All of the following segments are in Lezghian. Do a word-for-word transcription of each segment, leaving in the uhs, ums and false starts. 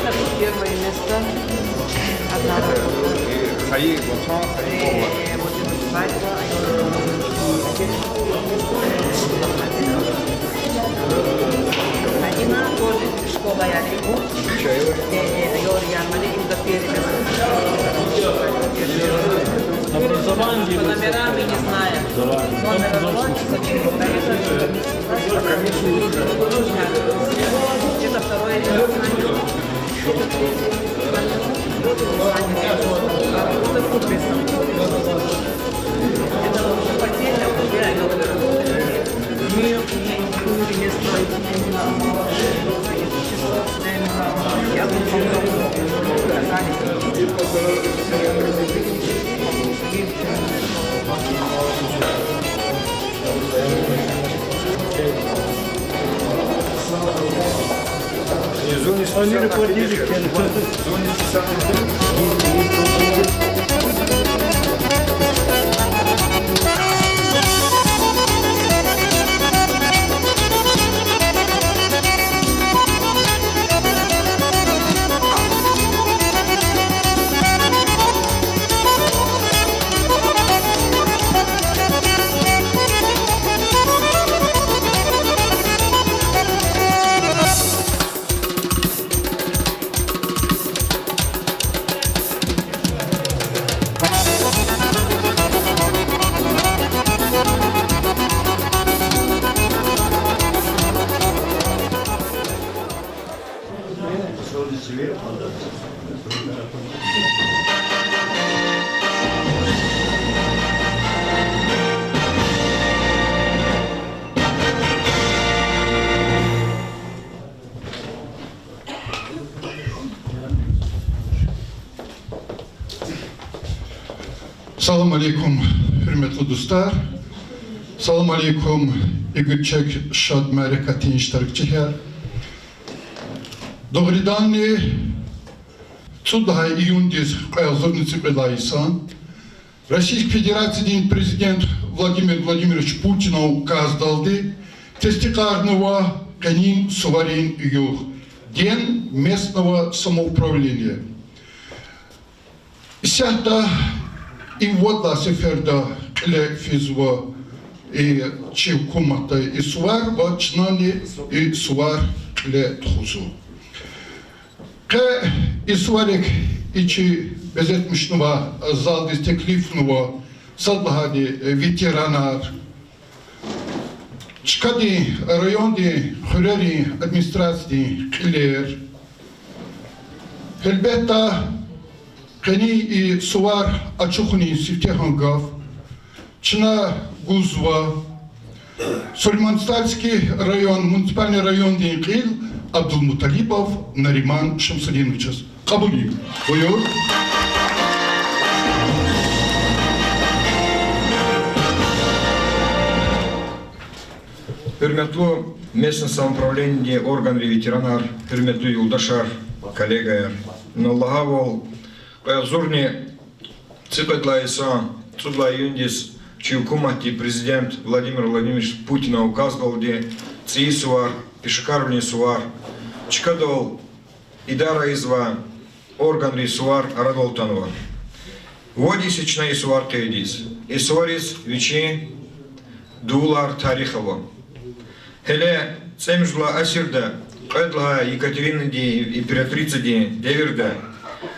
Это первое место. Одна работа. Хайи ватан, хайи Э, вот эта свадьба, а я уже, а Дима тоже школа, я не помню. Э, э, а я уже, я маленький, до первого. Образование. По номерам мы не знаем. Номер обладателя. Это второе место. Они руководили кем? Салам алейкум, гьуьрметлу дустар! Салам алейкум, игуьрчег шад мярекатдин иштиракчияр! Дугъриданни, цӀуд лагьай июндиз, кьве агъзурни цӀикьвед лагьай йисан, Российской Федерациядин Президент Владимир Владимирович Путинан указдалди тестикьарнава къенин суварин югъ, День местного самоуправления. Исятда и вад лагьай сеферда кьиле физва и чи гьукуматда и сувар ва чнани и сувар кьиле тухузва. Къе и суварик и чи безетмишнава, залдиз теклифнава сад лагьайди ветеранар, чкадин, райондин, хуьрерин администрациядин кьилер. Гьелбетда, къенин и сувар ачухунин сифтегьан гаф чна гузва Сулейман-Стальский район, муниципальный райондин кьил Абдулмуталибов Нариман Шамсудиновичаз. Кьабулин. Буюр. Гьуьрметлу местный самоуправлениедин органрин ветеранар, гьуьрметлу юлдашар, коллегаяр! Лагьайвал, кьве агъзурни цӀикьвед лагьай йисан цӀуд лагьай июндиз чи гьукуматди Президент Владимир Владимирович Путинан указдалди цӀийи сувар, пешекарвилин сувар чкадал идара ийизвай органрин сувар арадал атанва. Вад йис я чна и сувар къейд ийиз. И сувариз вичин дувулар, тарих ава. Гьеле цӀемуьжуьд лагьай асирда, кьвед лагьай Екатеринадин, императрицадин девирда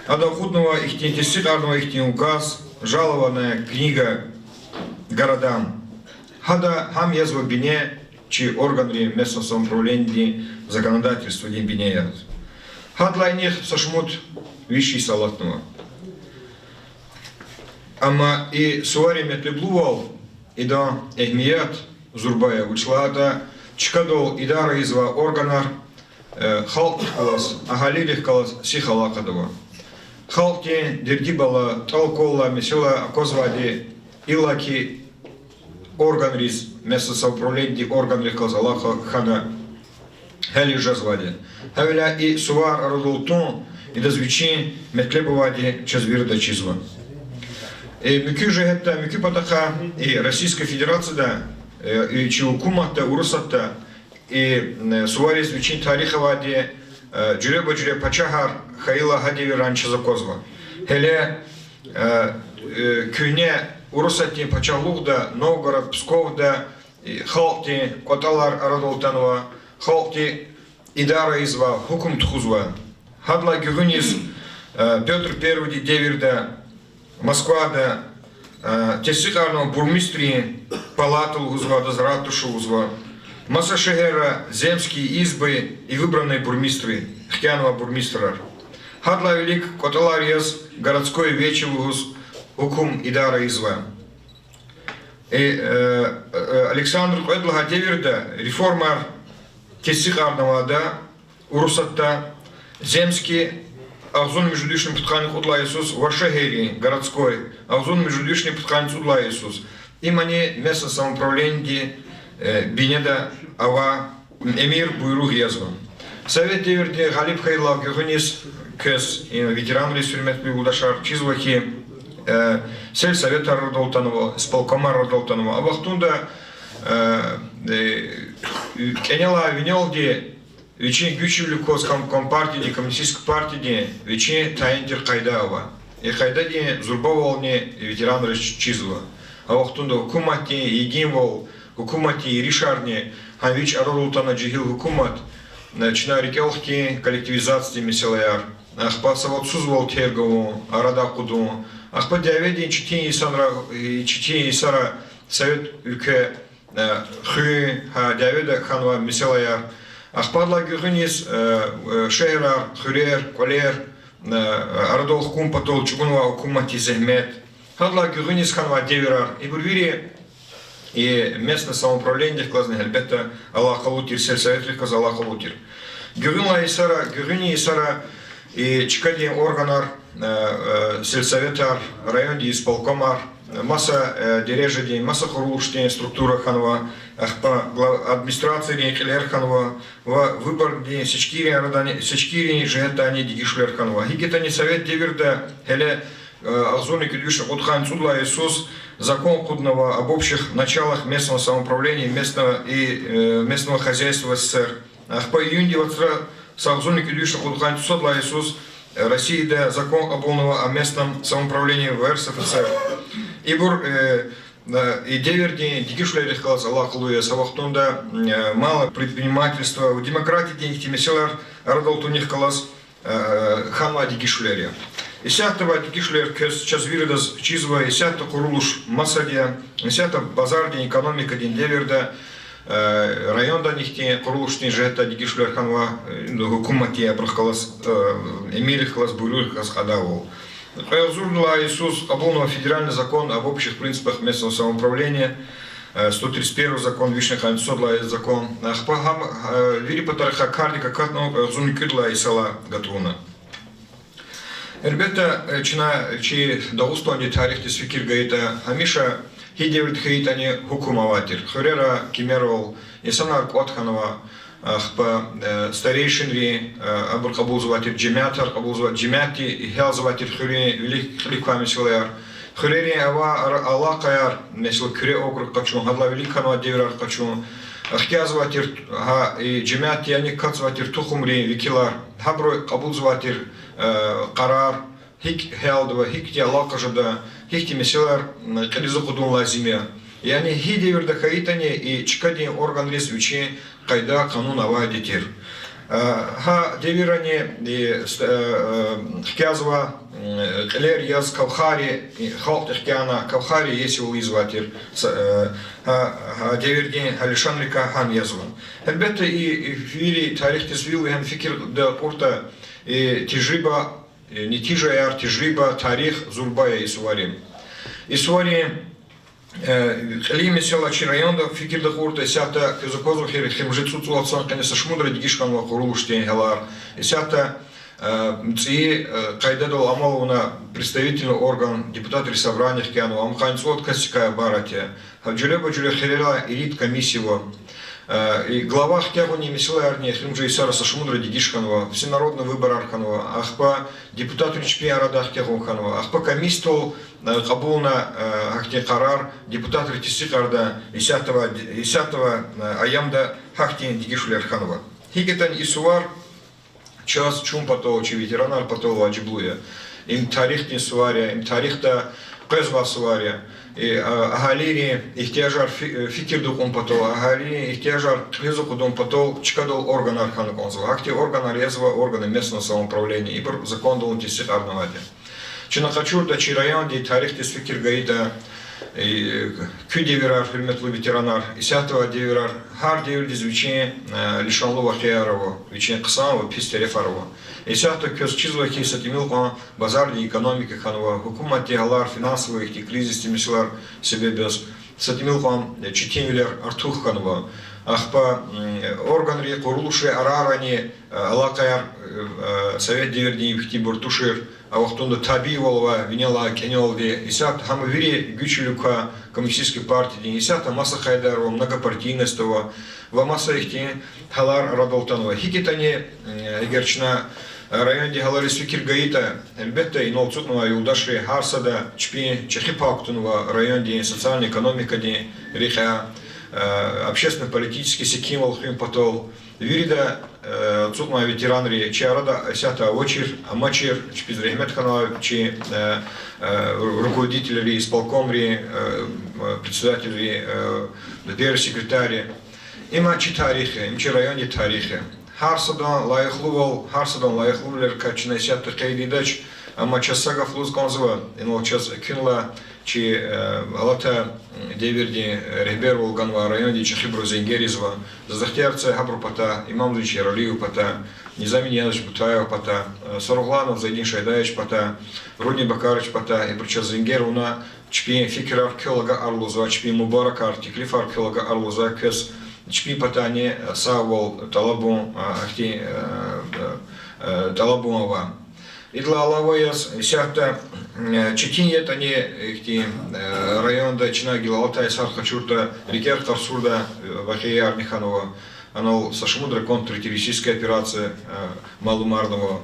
ада акъуднава ихьтин, тестикьарнава ихьтин указ, жалованная книга городам. Гьада гьам язва бине, чи органрин местного самоуправлениедин законодательстводин бине яз. Гьадалай инихъ са шумуд виш йис алатнава. Амма и суварин метлеблувал, идан эгьмият, Зурба я, вучиз лагьайтӀа чкадал идара ийизвай органар, э, халкьдихъ галаз, агьалийрихъ галаз сих алакъада ава. Халкьдин дерди-бала, тӀал-кӀвал алай месэла аквазвайди иллаки органриз, местное самоуправлениедин органрихъ галаз алакъа хьана гьялиз жезвайди. Гьавиляй и сувар арадал тун, идаз вичин метлеб авайди чаз вирида чизва. Э, муькуь жигьетдай, муькуь патахъай, и Российская Федерацияда, э, и чи гьукуматда, Урусатда, и, э, сувариз вичин тарих авайди, э, жуьреба-жуьре пачагьар хьайила гьа девиррани чаз аквазва. Гьеле, э, э, куьгьне Урусатдин пачагьлугъда, Новгород, Псковда, э, халкьдин кӀватӀалар арадал атанва, халкьди идара ийизва, гьукум тухузва. Гьадалай гуьгъуьниз, э, Пётр Первыйдин девирда Москвада, э, тестикьарнава бурмистррин палата лугьузва, адаз ратуша лугьузва. Маса шегьерра земские избы и выбранные бурмистры, хкянава бурмистрар. Гьадалай вилик кӀватӀалар яз городской вече лугьуз гьукум идара ийизва. Э, э, э, Александр Кьвед лагьай девирда реформаяр тестикьарнавайди я Урусатда, земский, агъзурни муьжуьд вишни пудкъанни кьуд лагьай йисуз, ва шегьеррин, городской, агъзурни муьжуьд вишни пудкъанни цӀуд лагьай йисуз. Имни местное самоуправлениедин, э, бинеда авай эмир, буйругъ язва. Совет девирдин гъалиб хьайидалай гуьгъуьниз квез, и ветеранриз, гьуьрметлу юлдашар, чизва хьи, э, сельсоветар арадал атанва, исполкомар арадал атанва. А вахтунда, э, э, кӀенелай винелди вичин гуьчвилик кваз ком-, компартиядин, коммунистический партиядин вичин тайин тир къайда ава. И къайдадин зурбавални ветеранриз чизва. А вахтунда гьукуматдин егинвал, гьукуматдин еришарни, гьам вич арадал атана жегьил гьукумат, э, чна рикӀел хкин коллективизациядин месэлаяр, ахпа савадсузвал терг авун, арадай акъудун, ахпа дяведин четин инсанра, э, четин йисара совет уьлкве, э, хуьн, гьа дяведа хьанвай месэлаяр. Ахпа гьадалай гуьгъуьниз, э, э, шегьерар, хуьрер, кӀвалер, э, арадал хкун патал чӀугунвай гьукуматдин зегьмет. Гьадалай гуьгъуьниз хьанвай девирар. Ибур вири и местное самоуправлениедихъ галазни гьелбетда алакъалу тир, сельсоветрихъ галаз алакъалу тир. Гуьгъуьнлай йисара, гуьгъуьнин йисара и чкадин органар, э, э, сельсоветар, райондин исполкомар, маса, э, дережадин, маса къурулушдин структура хьанва, ахпа гла-, администрациярин кьилер хьанва, ва выбордин, сечкийрин арадани, сечкийрин жигьетдайни дегишвилер хьанва. Гьикӏ ятӏани совет девирда гьеле, э, агъзурни кӏуьд вишни кьудкъанни цӏуд лагьай йисуз закон акъуднава об общих началах местного самоуправления, местного и, э, местного хозяйства СССР. Ахпа июндин вацра са агъзурни кӏуьд вишни кьудкъанни цӏусад лагьай йисуз, э, Россияда закон кьабулнава о местном самоуправлении в РСФСР. Ибур, э, э, и девирдин дегишвилерихъ галаз алакъалу яз, а вахтунда, э, малое предпринимательство, демократиядин ихьтин месэлаяр арадал тунихъ галаз, э, хьанвай дегишвилер я. Исятда авай дегишвилер квез, чаз виридаз чизва, исятда къурулуш масад я, исятда базардин экономикадин девирда, э, райондани ихьтин къурулушдин жигьетдай дегишвилер хьанва, э, гьукуматдин абурухъ галаз, э, эмиррихъ галаз, буйругърихъ галаз кьадайвал. Кьве агъзур лагьай йисуз кьабулнава федеральный закон об общих принципах местного самоуправления, э, сто тридцать первый закон, вишни кьве агъзур цӏусад лагьай закон. Ахпа гьам, э, вири патарихъай кардик акатнава кьве агъзурни кӏуьд лагьай йисалай гатӏунна. Гьелбетда, э, чна чи Дагъустандин тарихдиз фикир гайитӏа, гьамиша гьи девирда хьайитӏани гьукум авай тир. Хуьрера, кимерал инсанар кӏватӏ хьанва, ахпа, э, старейшинрин, э, абур кьабулзавай тир, жемятар кьабулзавай, жемятди гьялзавай тир хуьруьн вилик кьилик квай месэлаяр, хуьрерин авай ара-, алакъаяр, месела, Куьре округ къачун, гьадалай вилик хьанвай девирар къачун, хкязавай тир, гьа, и жемятди яни катзавай тир тухумрин векилар, гьабуру кьабулзавай тир, э, къарар, гьикӏ гьялдава, гьихьтин алакъа жеда, гьихьтин месэлаяр, м, кьилиз акъудун лазим я. Яни гьи девирда хьайитӏани и чкадин органриз вичин къайда, къанун авайди тир. Э, гьа девирани, э, с-, э, э, хкязава, м, кьилер яз кавхари, э, халкьди хкяна, кавхари иесивал ийизвай тир, с-, э, гьа, гьа девирдин гьа лишанрикай гьам язва. Гьелбетда, и, и вири тарихдиз вил вегьена фикирда кьуртӏа, и тежриба, э, нетижаяр, тежриба, тарих зурба я и суварин. И суварин Э, кьилин месэла чи районда фикирда кьуртӀа, исятда квез аквазва хьи, эхиримжи цӀу-, цӀувад йисан къене са шумудра дегиш хьанва къурулушдин гьалар. Исятда, э, цӀийи, э, къайдадал амал авуна представительный орган, депутатри собрания хкянава, ам къанни цӀувад касдикай ибарат я. Гьа жуьреба-жуьре хирерай ирид комиссия ава. Э, и глава хкягъунин месэлаярни эхиримжи йисара са шумудра дегиш хьанва, всенародный выборар хьанва, ахпа депутатри чпин арада хкягъун хьанва, ахпа комиссиядал, э, кьабулна, э, гьахьтин къарар депутатри тестикьарда, исятда, исятда, э, аямда гьахьтин дегишвилер хьанва. ГьикӀ ятӀани и сувар чаз, чун патал, чи ветеранар патал важиблу я. Им тарихдин сувар я, им тарихда къвезвай сувар я. И, а, агьалийрин игьтияжар фи-, э, фикирда кьун патал, агьалийрин игьтияжар кьилиз акъудун патал чкадал органар хьана кӀанзава. Гьахьтин органар язва органы местного самоуправления, ибур закондални тестикьарнавайди я. Чна къачуртӀа, чи райондин тарихдиз фикир гайитӀа, э, куь девирар, гьуьрметлу ветеранар, исятда авай девирар, гьар девирдиз вичин, э, лишанлу вакъиаяр ава, вичин хъсан ва пис терефар ава. Исятда квез чизва хьи, са тӀимил кьван базардин экономика хьанва, гьукуматдин гьалар, финансовый ихьтин кризисдин месэлаяр себеб яз са тӀимил кьван, э, четинвилер артух хьанва. Ахпа, м, органрин, къурулушрин арарани, э, алакъаяр, э, э, совет девирдин ихьтинбур тушир, а вахтунда табийвал авай винелай кӀанелди. Исятда гьам вири гуьчвилик квай коммунистический партиядин, исятда маса къайдаяр ава, многопартийность ава ва маса ихьтин гьалар арадал атанва. ГьикӀ ятӀани, м, эгер чна райондин гьалариз фикир гайитӀа, гьелбетда, инал ацукьнавай юлдашри гьар сада чпин чӀехи пай кутунва райондин социально-экономикадин рекьяй, э, общественно-политический секинвал хуьн патал. Вирида, э, ацукьнавай ветеранри, чи арада исятда авачир, амачир, чпиз регьмет хьанвай чи, э, э, руководительри, исполкомрин, э, председательри, э, первый секретарри. Им чи тарих я, им чи райондин тарих я. Гьар садан лайихлувал, гьар садан лайихлувилерикай чна исятда къейд ийидач, амма чаз са гаф лугьуз кӀанзава, инал чаз экуьнлай чи, э, алатай, м, девирдин, э, регьбервал ганвай райондин чӀехибуру зенгер ийизва. Заз ихтияр це гьабурун патай, Имамзинч Яралиеван патай, Низами Ниязович Бутаеван патай, э, Сарагъланов Зайдин Шайдаевичан патай, Рудни Бакаровичан патай, ибур чаз зенгер авуна, чпин фикирар квел агакьарна лугьузва, чпин мубаракар, теклифар квел агакьарна лугьузва, квез чпин патайни, э, сагъвал тӀалабун, э, ахьтин, э, э, тӀалабун ава. Идалай алава яз, исятда, э, четин ятӀани, ихьтин, э, районда чна гила алатай йисар къачуртӀа, РикӀер Къарсурда, э, вакъиаярни хьанва, анал са шумудра контртеррористическая операция, э, малумарнава,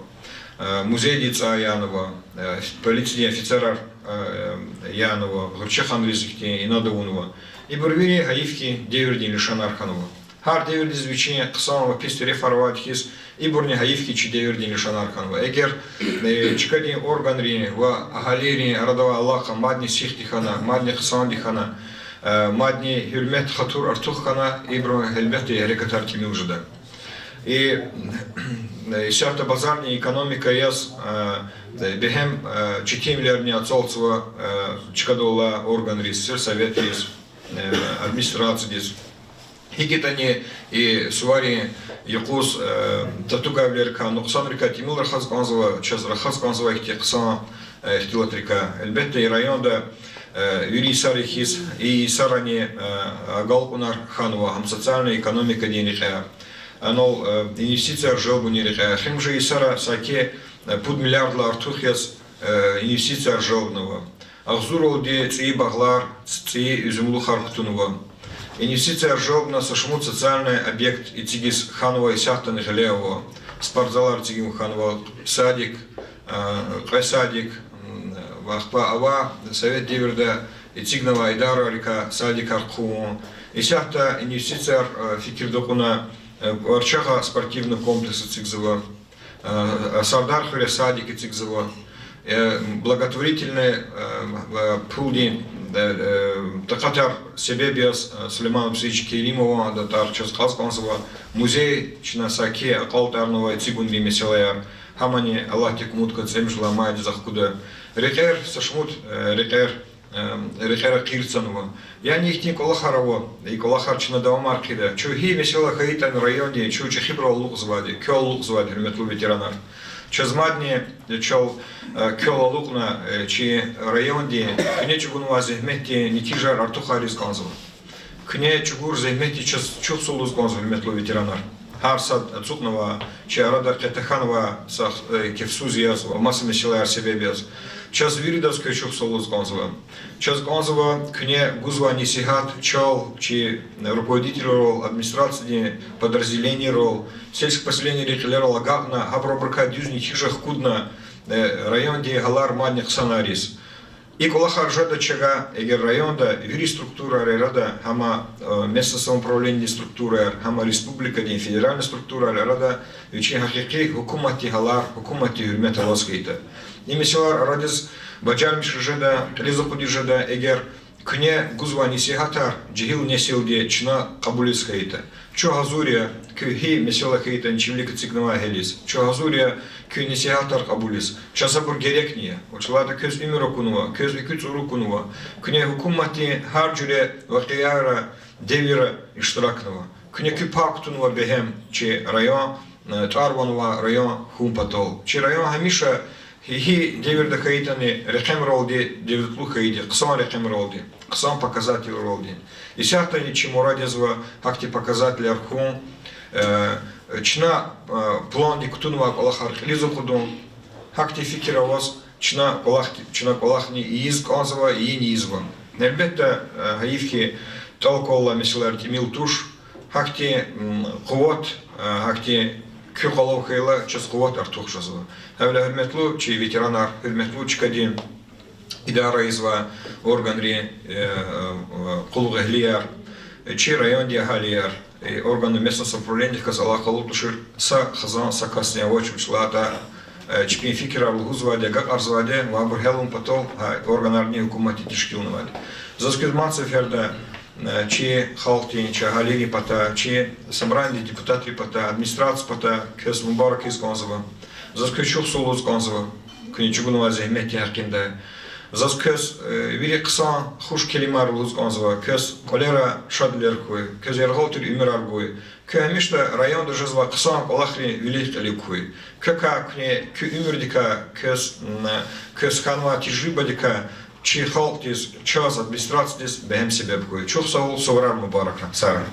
э, музейдин цӀай янава, э, полициядин офицерар, э, янава, гъуьрчеханриз ихьтин инад авунва. Ибур вири гьайиф хьи девирдин лишанар хьанва. Гьар девирдиз вичин хъсан ва пис терефар авайди хьиз, ибурни гьайиф хьи чи девирдин лишанар хьанва. Эгер, э, чкадин органрин ва агьалийрин арада авай алакъа мадни сихди хьана, мадни хъсанди хьана, э, мадни гьуьрмет, хатур артух хьана, ибурун гьелбетда и гьерекатар тӀимил жеда. И, э, исятда базардин экономика яз, э, бегьем, э, четинвилерни ацалтзава, э, чкадал алай органриз, сельсоветриз, э, администрациядиз. ГьикӀ ятӀани и суварин юкъуз, э, татугайвилерикай, нукьсанрикай тӀимил рахаз кӀанзава, чаз рахаз кӀанзава ихьтин хъсан, э, ихтилатрикай. Гьелбетда, и районда, э, вири йисарин хьиз, и йисарани, э, агалкьунар хьанва гьам социальный экономикадин рекьяй, анал, э, инвестицияр желбунин рекьяй. Эхиримжи йисара саки, э, пуд миллиарддилай артух яз, э, инвестицияр желбнава. Агъзуралди цӀийи багълар, цӀийи уьзуьмлухар кутунва. Инвестицияр желбна, са шумуд социальный объект эцигиз хьанва, исятдани гъиле ава. Спортзалар эцигун хьанва, садик, э, кьве садик, м, ва ахпа авай совет девирда эцигнавай идарайрикай садикар хъувун. Исятда инвестицияр, э, фикирда кьуна, э, Кварчагъа спортивный комплекс эцигзава. Э, Сардархуьре садик эцигзава. Э, благотворительный, э, э, пулдин, э, э, такьатар себеб яз, э, Сулейман Абусейитович Керимован датӀар чаз кьаз кӀанзава. Музей чна саки акьалтӀарнава эцигунрин месэлаяр. Гьамани Аллагьдихъ умуд хьуй, цӀемуьжуьд лагьай майдиз ахкуда. Рекьер, са шумуд, э, рекьер, э, рекьера кьирцанва. Яни ихьтин кӀвалахар ава, и кӀвалахар чна давамар хъийида. Чун гьи месэла хьайитӀани районди, чун чӀехибурал алукьзавайди, квел алукьзавайди, гьуьрметлу ветеранар. Чаз мадни чал, э, квел алукьна, э, чи районди куьне чӀугунвай зегьметдин нетижаяр артухариз кӀанзава. Куьне чӀугур зегьметди чаз чухсагъул лугьуз кӀанзава, гьуьрметлу ветеранар. Гьар сад ацукьнава, чи арада къе тахьанва са, э, кефсуз яз ва маса месэлаяр себеб яз. Чаз виридаз квез чухсагъул лугьуз кӀанзава. Чаз кӀанзава куьне гузвай несигьат чал, чи руководителрал, администрациядин подразделенийрал, сельское поселенийрин кьилерал агакьна, гьабурубурукай дуьз нетижа хкудна, э, райондин гьалар мадни хъсанар ийиз. И кӀвалахар жеда чага, эгер районда вири структураяр арада, гьама, э, местное самоуправлениедин структураяр, гьама республикадин федеральный структураяр арада вичин гьакъикъи гьукуматдин гьалар, гьукуматдин гьуьрмет аваз хьайитӀа. И месэлаяр арадиз бажармишиз жеда, кьилиз акъудиз жеда, эгер куьне гузвай несигьатар жегьил несилди чна кьабулиз хьайитӀа. Чун гьазур я, куь гьи месэла хьайитӀани чи вилик эцигнавай гьелиз. Чун гьазур я куь несигьатар кьабулиз. Чаз абур герекни я. Вучиз лагьайтӀа квез уьмуьр акунва, квез экуь цӀуру акунва. Куьне гьукуматдин гьар жуьре вакъиайра, девирра иштиракнава. Куьне куь пай кутунва бегьем чи район, э, тӀвар-ван авай район хьун патал. Чи район гьамиша гьи, гьи девирда хьайитӀани рекьемралди девлетлу хьайиди, хъсан рекьемралди, хъсан показательралди. Исятдани чи мурад язва гьахьтин показательяр хьун, э, чна, э, пландик кутунвай кӀвалахар кьилиз акъудун, гьахьтин фикир аваз чна кӀвалах, чна кӀвалахни ийиз кӀанзава, ийин ийизва. Гьелбетда, э, гьайиф хьи, тӀал квалай месэлаяр тӀимил туш, гьахьтин, м, къуват, э, гьахьтин куь къвалав хьайила, чаз къуват артух жезва. Гьавиляй, гьуьрметлу чи ветеранар, гьуьрметлу чкадин идара ийизвай органрин, э, э, къуллугъвилер, э, чи райондин агьалияр, э, органы местного самоуправления хьиз алакъалу тушир, са хизан, са касни авач, вучиз лагьайтӀа, э, чпин фикирар лугьузвайди, агакьарзавайди ва абур гьялун патал гьа органарни гьукуматни тешкилнавайди. Заз квез мад сеферда, э, чи халкьдин, чи агьалийрин патай, чи собраниедин депутатрин патай, администрациядин патай квез мубарак ийиз кӀанзава. Заз квез чухсагъул лугьуз кӀанзава куьне чӀугунвай зегьметдин гьакъиндай. Заз квез, э, вири хъсан хуш келимаяр лугьуз кӀанзава, квез кӀвалера шадвилер хьуй, квез яргъал тир уьмуьрар гуй, куьн гьамиша районда жезвай хъсан кӀвалахрин вилик-кьилик хьуй. Квекай, куьне куь уьмуьрдикай, квез, м, квез хьанвай тежрибадикай чи халкьдиз, чаз, администрациядиз бегьем себеб хьуй. Чухсагъул, суварар мубарак, сагърай.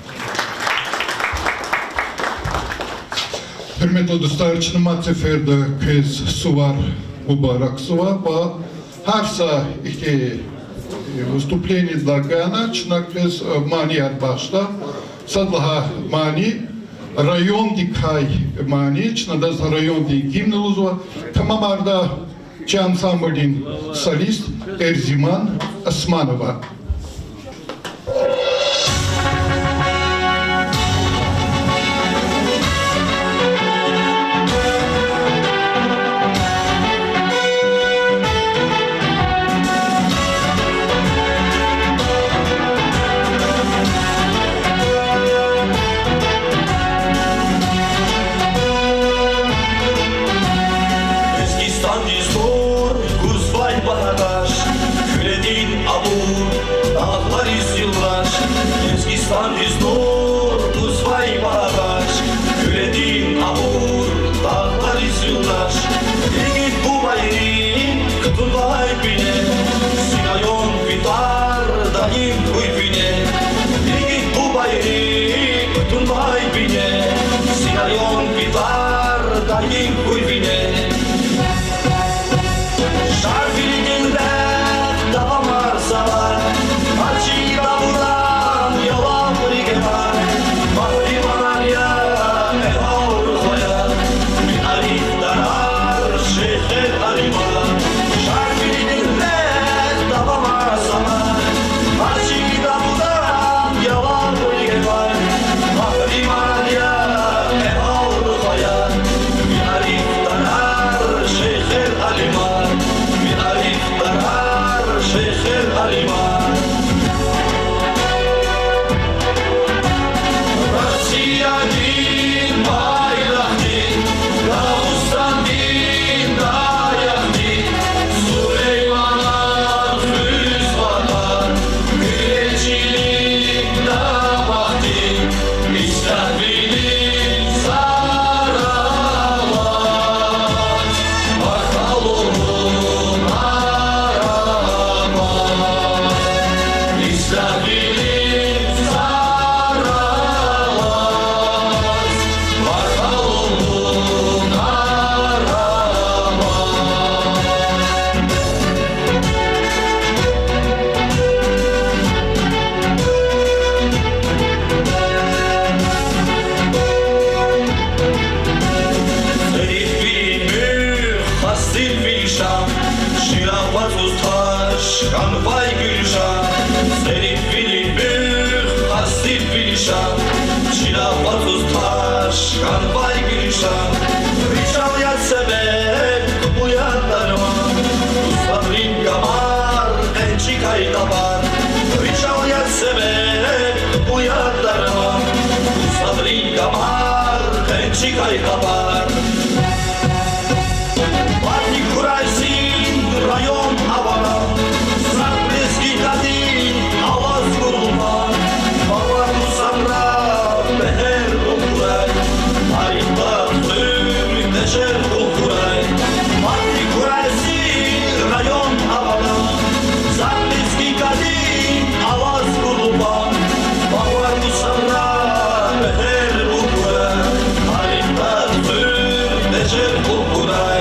Гьуьрметлу дустар, чна мад сеферда квез сувар мубаракзава ва гьар са ихьтин выступлениедилай гана чна квез манияр бахшда. Сад лагьай мани, райондикай мани, чна адаз райондин гимн лугьузва. Тамамарда чи ансамблдин солист Эрзиман Османова. Лезгистандиз нур гузвай багьа таш, Куьредин абур дагълариз юлдаш. Лезгистандиз нур гузвай багьа таш, Куьредин абур дагълариз юлдаш. Игит бубайри кутунвай бине, Синайон ви тӀвар даим хьуй вине. Игит бубайри кутунвай бине, Синайон ви тӀвар даим хьуй вине. Шарвилидин рехъ давамарзава, Мажида будан ялаври гемай, Магьриманар я, Мегьархая, ви ариф тарар шейхер алимар. Шарвилидин рехъ давамарзава, Мажида будан ялаври гемай, Магьриманар я, Мегьархая, ви ариф тарар шейхер алимар, ви ариф тарар Чира вацӀуз таш хьанвай гуьлуьшан, цӀерид вилин буьгъ, къастид вилишан. Чира вацӀуз таш хьанвай гуьлуьшан, вичел яд себеб, кьуд яд дарман. Устадрин гамар, къенчикай къабар, вичел яд себеб, кьуд яд дарман. Устадрин гамар, къенчикай къабар. Мадни хьурай зи район авара, захъ лезги кьадин аваз гурулман, бавар мусамра бегьер кьул хьурай, тарихда хуьр тежер кьул хьурай. Мадни хьурай зи район авара, захъ лезги кьадин аваз гурулман, бавар мусамра бегьер кьул хьурай, тарихда хуьр тежер кьул хьурай,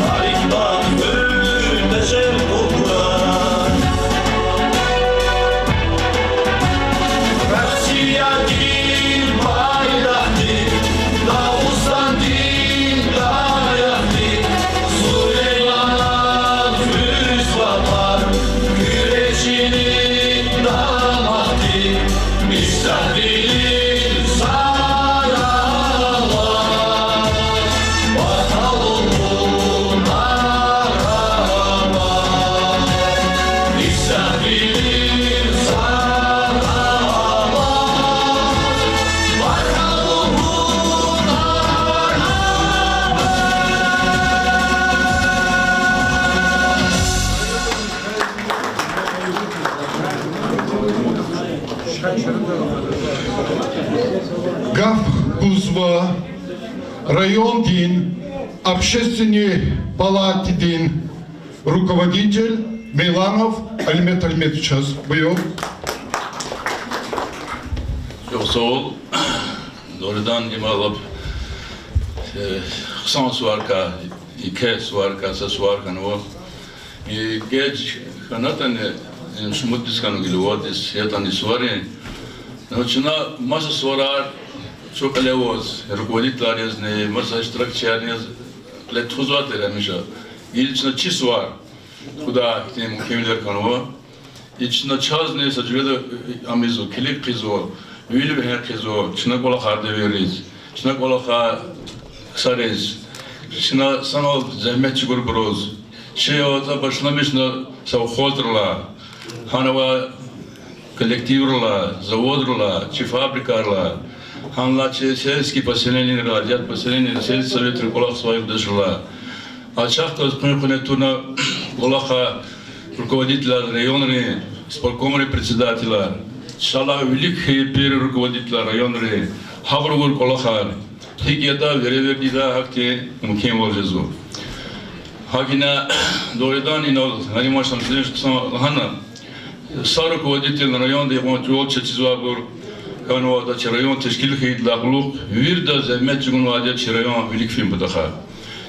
тарихда хуьр тежер кьул хьурай. Россиядин байрахъди, Дагъустандин даяхъди, Сулейманан хуьз ватар, Куьрежини дамахди, мисафирин сарала, баталун арава, мисафирин сарала, баталун арава. Гаф гузва райондин общественный палатадин руководитель Мейланов Алимет Алиметовичаз. Буюр. Чухсагъул. Дугъриданни, ималаб, э, хъсан суварикай, еке суварикай са сувар хьанва. И геж хьанатӀани, э, шумуддиз хьанва гила, вадиз ятӀани суварин. Ну, чна маса суварар чу кьиле аваз, руководителаризни, маса иштиракчиярни яз кьиле тухузвай тир гьамиша. Гила чна чи сувар тухудай хьтин мумкинвилер хьанва. И чна чазни са жуьреда, э, ам ийизва, килиг хъийизва, вил вегьин хъийизва чна кӀвалахар девирриз, чна кӀвалахар ксариз, чна санал зегьмет чӀугурбуруз. Чи ятӀа башламишна совхозрилай, гьанва коллективрилай, заводрилай, чи фабрикайрилай, гьанлай чи сельский поселенийрилай, яд поселение, сельский советра кӀвалахзавай юлдашрилай. А чахъ галаз къуьн-къуьне туна кӀвалахай руководителар, районрин исполкомрин председателар, чалай вилик хьайи пир руководителар районрин, гьабурувай кӀвалахар, гьикӀ ятӀа веревирдиз гьахьтин мумкинвал жезва. ГьакӀ ина, дугъриданни, инал Нариман Шамсудинович хъсан лагьана, са руководителни районда икьван чӀавуз чечизвайбур хьанва, ада чи район тешкил хьайидалай кьулухъ вирида зегьмет чӀугунвайди я чи район вилик фин патахъай,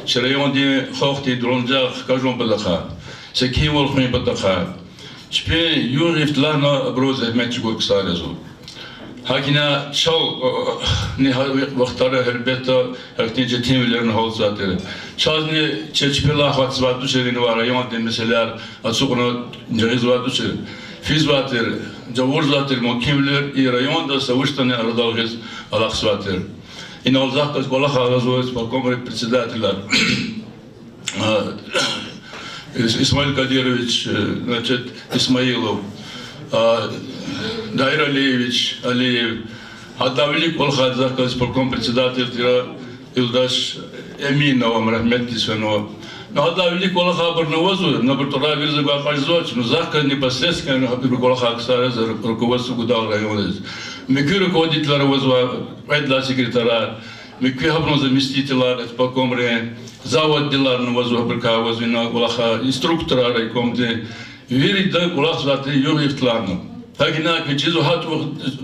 чи райондин халкьдин дуланажагъ хкажун патахъай, секинвал хуьн патахъай. Чпин югъ-йифт лагьана абуруз зегьмет чӀугур ксар я зун. ГьакӀ ина чал, э, ни гьа вахтара гьелбетда гьахьтин четинвилерни гьалтзавай тир. Чазни чи чпелай хатзавай тушир, инавай райондин месэлаяр ацукьна жагъизвай тушир. Физвай тир, жагъурзавай тир мумкинвилер и районда са вуч ятӀани арадал гъиз алахъзавай тир. Инал захъ галаз кӀвалахзава исполкомрин председателар. А, Ис-, Исмаил Кадирович, э, значит, Исмаилов, а, Даир Алиевич Алиев, гьадан вилик кӀвалахай захъ галаз исполком председатель тир юлдаш Эминова, рагьметдиз фенва. Ну, гьадан вилик кӀвалахайбурни авазва, абурун тӀварар вириз акъажзавач, ну, захъ галаз непосредственно гьабуру кӀвалахай ксар я за ру-, руководство гудал райондиз. Муькуь руководителар авазва, кьвед лагьай секретарар, муькуь гьабурун заместителар, исполкомрин, заводдиларни авазва, гьабурукай авазва ина кӀвалахай, инструкторар райкомдин, вирида кӀвалахзавай тир югъ-йифтларна. ГьакӀ ина квез чизва гьатӀа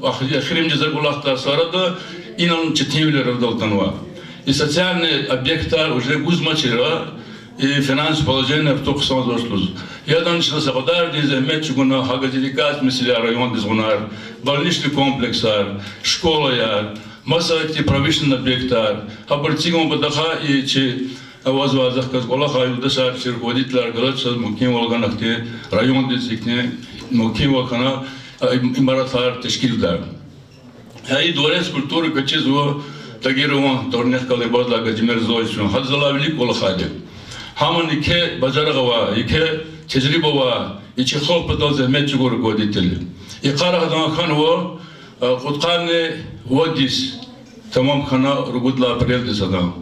ах-, эхиримжи за кӀвалахдай са арада инал четинвилер арадал атанва. И социальный объектар уже гузмачир, и финансовое положение артух хъсанзавач лугьуз. Ядан чна са кьадарни зегьмет чӀугуна гьа газификация месэлаяр райондиз гъунар, больничный комплексар, школаяр, маса ихьтин промышленный объектар, гьабур эцигун патахъай и чи Авазва захъ галаз кӀвалахар, юлдашар, чи руководителар галаз чаз мумкинвал гана хьтин райондиз ихьтин мумкинвал хьана, а, им-, имаратар тешкилдай. Гьа и дворец культуры квачизва Тагирован тӀварунихъ галай бадла Гаджимер Зоисован. Гьадаз алай вилик кӀвалахар я. Гьамни еке бажарагъ авай, еке тежриба авай, и чи халкь патал зегьмет чӀугур руководитель я. И йикъара гьадан хьанва, а, кьудкъанни вад йис тамам хьана, ругуд лагьай апрелдиз гьадан.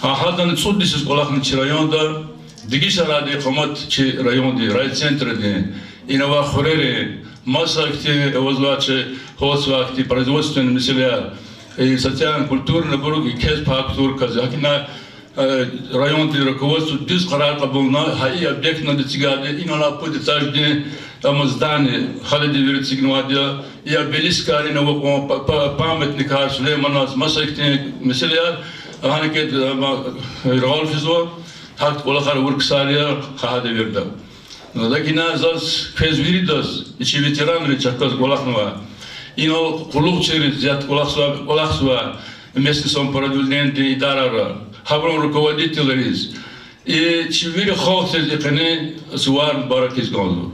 Гьа, гьадан цӀуд йисуз кӀвалахна чи районда, дегишарайди къамат чи райондин, райцентрдин, ина авай хуьрерин, маса ихьтин авазва чи, гьалтзавай ихьтин производственный месэлаяр, и социально-культурный, абурук квез пай кутур кӀанзава. ГьакӀ ина, э, райондин руководство дуьз къарар кьабулна, гьа и объектдин эцигайди, ина алай пуд этаждин, ама, здание, гьадан вири эцигнавайди я, и обелискар ина авай кьван па-, па-, памятникар Сулейманаз, маса ихьтин месэлаяр, гьана кӀеда, ама, яргъал физва, гьахьтин кӀвалахар авур ксар я гьа-, гьадан вирида. Ну, лакин заз, квез виридаз, и чи ветеранриз, чахъ галаз кӀвалахнавай, инал къуллугъчийриз, зи ятӀа кӀвалахзавай, кӀвалахзавай местный самоуправлениедин идарайра, гьабурун руководительриз, и чи вири халкьдиз и къенин сувар мубарак ийиз кӀанзава.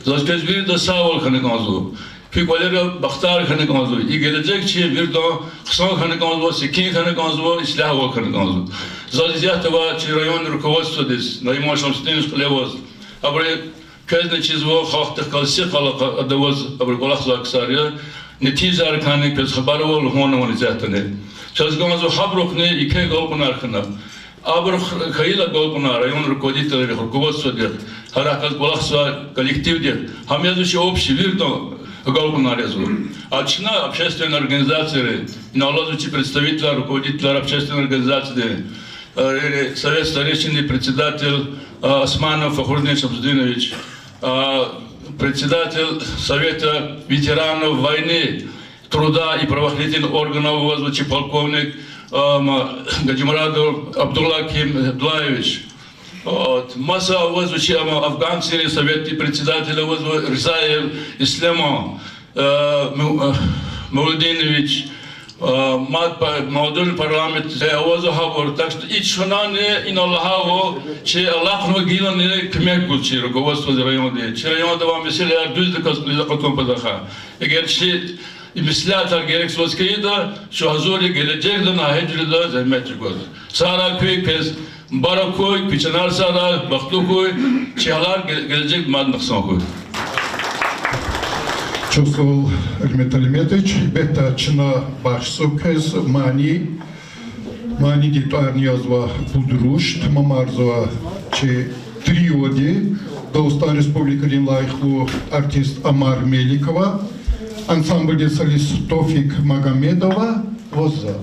Заз квез виридаз сагъвал хьана кӀанзава. Куь кӀвалера бахтар хьана кӀанзава. И гележег чи виридан хъсан хьана кӀанзава, секин хьана кӀанзава, ислягьвал хьана кӀанзава. Заз исятда ва чи райондин руководстводиз, Нариман Шамсудинович кьиле аваз, абуру квезни чизва, халкьдихъ галаз сикъал ада аваз, абуру кӀвалахзавай ксар я, нетижаяр хьанвай, квез хабар ава лугьун ава исятдани. Чаз кӀанзава гьабурухъни еке агалкьунар хьана. Абурухъ хьайила агалкьунар, район руководителрихъ, руководстводихъ, гьарахъ галаз кӀвалахзавай коллективдихъ, гьам язва чи общий, виридан агалкьунар язва. А чна общественный организацияри, ина алазва чи представителар, руководителар общественный организациядин, э, Совет старейшинин председатель, э, Османов Фахрудин Шамсудинович, э, председатель Совета ветеранов войны, труда и правоохранительных органов, авазва чи полковник, э, ма, Гаджимурадов Абдуллаким Абдуллаевич. Вот. Маса авазва чи, ама, афганцийрин советдин председатель авазва Ризаев Ислеман, э, Мев-, э, Мавлудинович, э, мад па-, молодёжный парламент, э, авазва гьабур. Так что и чунани ина лагьайвал, чи алахънавай гилани куьмек гуз чи руководстводи районди. Чи районда авай месэлаяр дуьздаказ кьилиз акъатун патахъай. Эгер чи и меслятар герекзаваз хьайитӀа, чун гьазур я гележегда гьа жуьреда зегьмет чӀугваз. Сагърай куьн, квез мубарак хьуй, куь чанар сагърай, бахтлу хьуй, чи гьалар гел-, гележегда мадни хъсан хьуй. Чухсагъул, Алимет Алиметович, гьелбетда, чна бахшзава квез мани, манидин тӀварни язва пуд руш, тамамарзава чи триоди, Дагъустан Республикадин лайихлу артист Амар Меликова, ансамбльдин солист Тофик Магомедова, ваз за.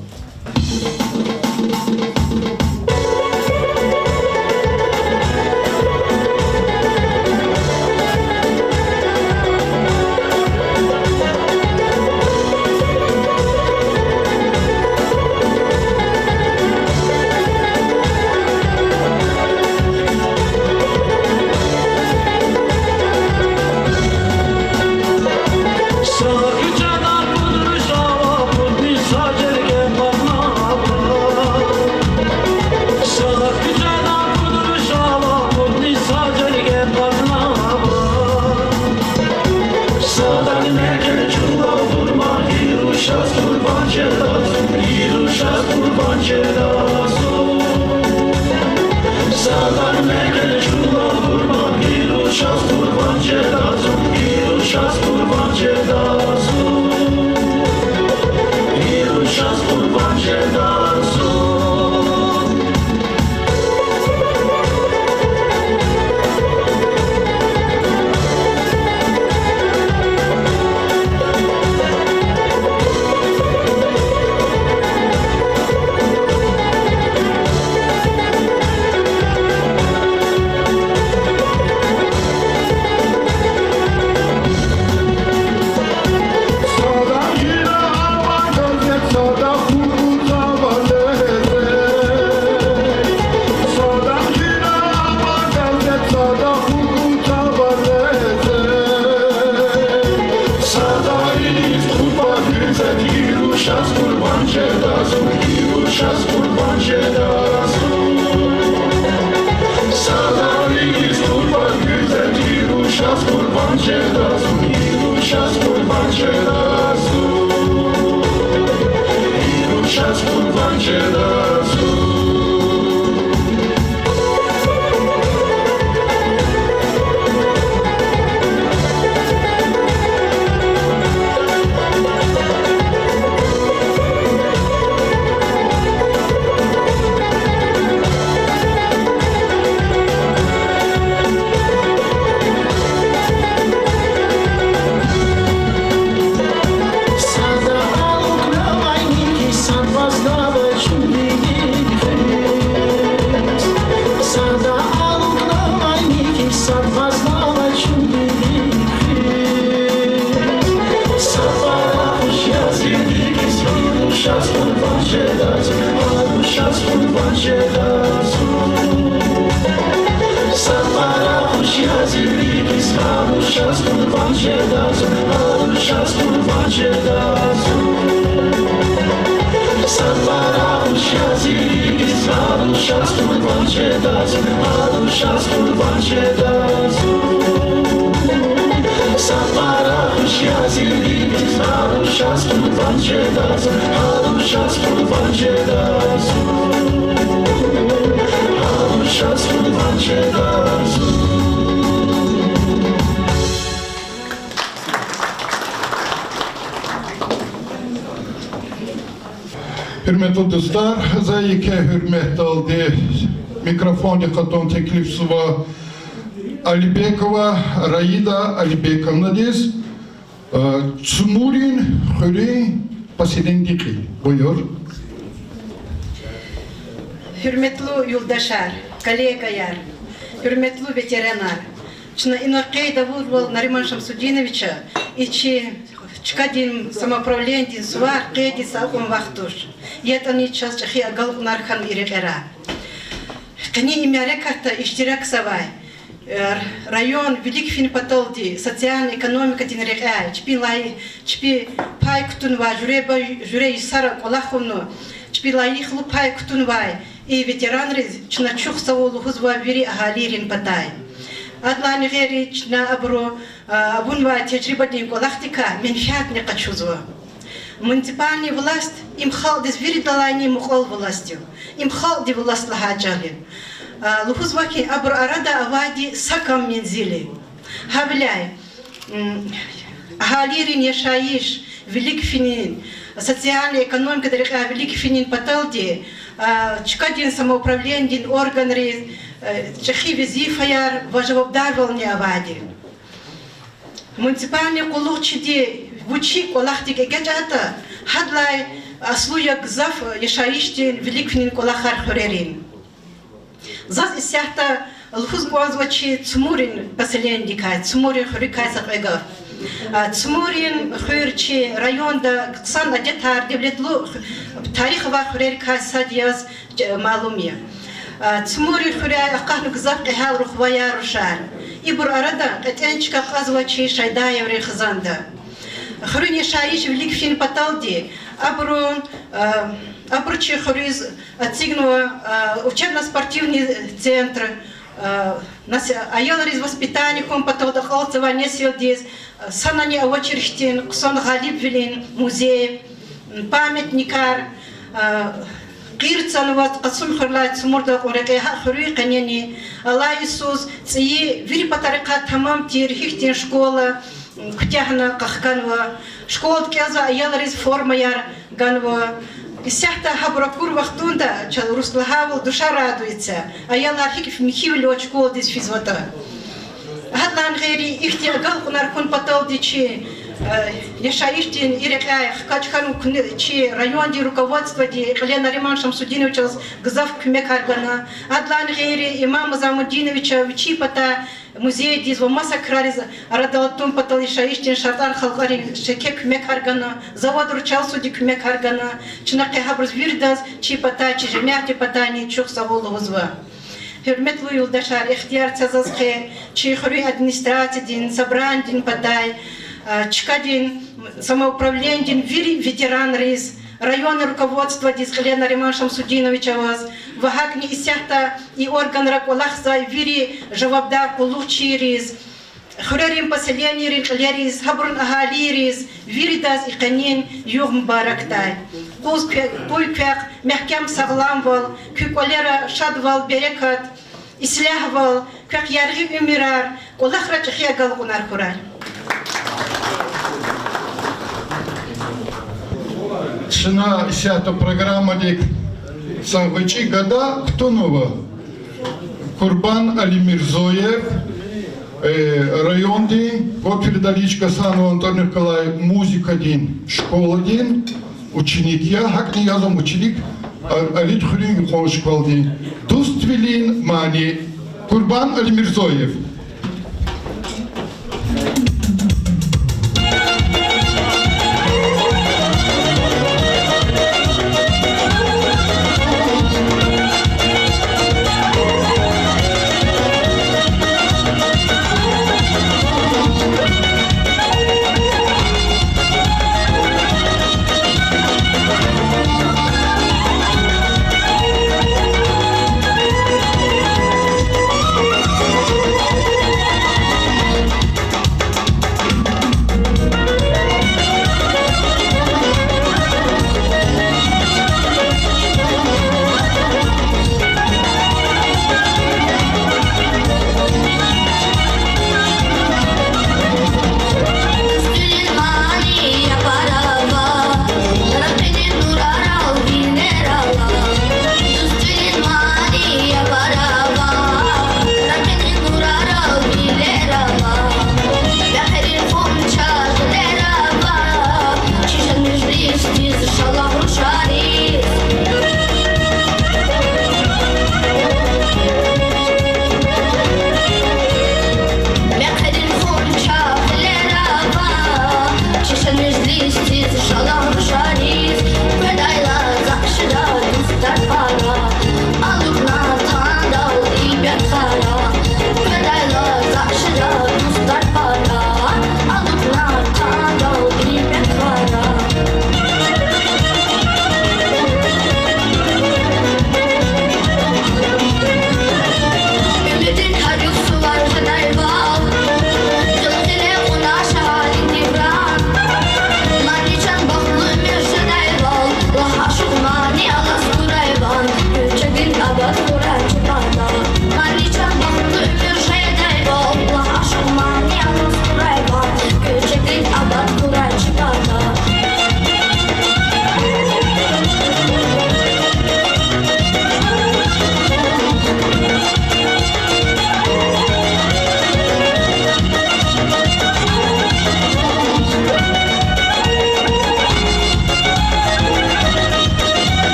Гьуьрметлу дустар, за еке гьуьрметдалди микрофондихъ атун теклифзава Алибекова Раида Алибековнадиз, э, Цумурин хуьруьн поселениедин кьил. Буюр. Гьуьрметлу юлдашар, коллегаяр, гьуьрметлу ветеранар! Чна ина къейд авурвал Нариман Шамсудиновича и чи чкадин самоуправлениедин сувар къейдиз акьун вахт туш. ЯтӀани чаз чӀехи агалкьунар хьанва и рекьера. Къенин и мярекатда иштиракзавай, э, район вилик фин паталди социально-экономикадин рекьяй чпин лай-, чпи пай кутунвай, жуьреба-жуьре йисара кӀвалахун, чпи лайихлу пай кутунвай и ветеранриз чна чухсагъул лугьузва вири агьалийрин патай. Адалайни гъейри чна абуру, а, авунвай тежрибадин кӀвалахдикай менфятни къачузва. Муниципальный власть им халкьдиз виридалайни мукьвал власть я. Им халкьдин власть лагьай чӀал я. А, лугьузва хьи, абурун арада авайди са кам мензил я. Гьавиляй, м, агьалийрин яшайиш вилик финин, социальный экономикадин рекьяй вилик финин паталди, а, чкадин самоуправлениедин органриз, э, чӀехи везифаяр ва жавабдарвални авайди. Муниципальный къуллугъчиди вуч кӀвалахдик эгечӀайтӀа, гьадалай аслу я гзаф яшайишдин вилик финин кӀвалахар хуьрерин. Заз исятда лугьуз кӀанзава чи Цумурин поселениедикай, Цумурин хуьруькай са кьве гаф. А, Цумурин хуьр чи районда хъсан адетар, девлетлу тарих авай хуьрерикай сад яз, э, малум я. А, Цумурин хуьряй акъатна гзаф кьегьал рухваяр, рушар. Ибур арада кьетӀен чка кьазва чи Шайдаеврин хизанда. Хуьруьн яшайиш вилик фин паталди абуру, а, абуру чи хуьруьз эцигнава, а, учебно-спортивный центр, а, нас-, аялриз воспитание хьун паталди акьалтзавай несилдиз, а, санани авачир хьтин хъсан Гъалибвилин музей, м, памятникар, а, гъир цанва Къасумхуьрелай Цумурдал кьун рекье гьа хуьруьн къенени. Алай йисуз цӀийи вири патарихъай тамам тир гьихьтин школа куьтягьна къахканва. Школада кӀелзавай аялриз формаяр ганва. Исятда гьабур акур вахтунда чаз урус лагьайвал душа радуется, аялар гьикӀ михьивиле школадиз физватӀа. Гьадалай гъейри ихьтин агалкьунар хьун паталди чи, э, яшайишдин и рекьяй хкаж хьанва куьне-, чи райондин руководстводи, кьиле Нариман Шамсудиновичаз гзаф куьмекар гана. Гьадалай гъейри Имам Музамудиновича вичин патай музейдиз ва маса крариз арадал атун патал яшайишдин шартӀар халкьарин шеке куьмекар гана, завадра чалсуди куьмекар гана. Чна къе гьабуруз виридаз чи патай, чи жемятдин патайни чухсагъул лугьузва. Гьуьрметлу юлдашар, ихтияр це заз къе чи хуьруьн администрациядин, собранидин патай, а, чкадин самоуправленидин вири ветеранриз, районный руководстводиз, кьиле Нариман Шамсудиновичаз ва гьакӀни исятда и органра кӀвалахзавай вири жавабдар къуллугъчийриз, Хуьрерин поселенийрин кьилериз, гьабурун агьалийриз, виридаз и къенин югъ мубаракдай. Къуй кве-, къуй квехъ мягькем сагъламвал, куь кӀвалера шадвал, берекат, ислягьвал, квехъ яргъи уьмуьрар, кӀвалахра чӀехи агалкьунар хьурай. Чна исятда программадик са гъвечӀи гада кутунва. Курбан Алимирзоев, э, райондин Гофер Далич Гасанован тӀварунихъ галай музыкадин школадин ученик я, гьакӀни язва ученик А-, Алид хуьруьн юкьван школадин. Дуствилин мани. Курбан Алимирзоев.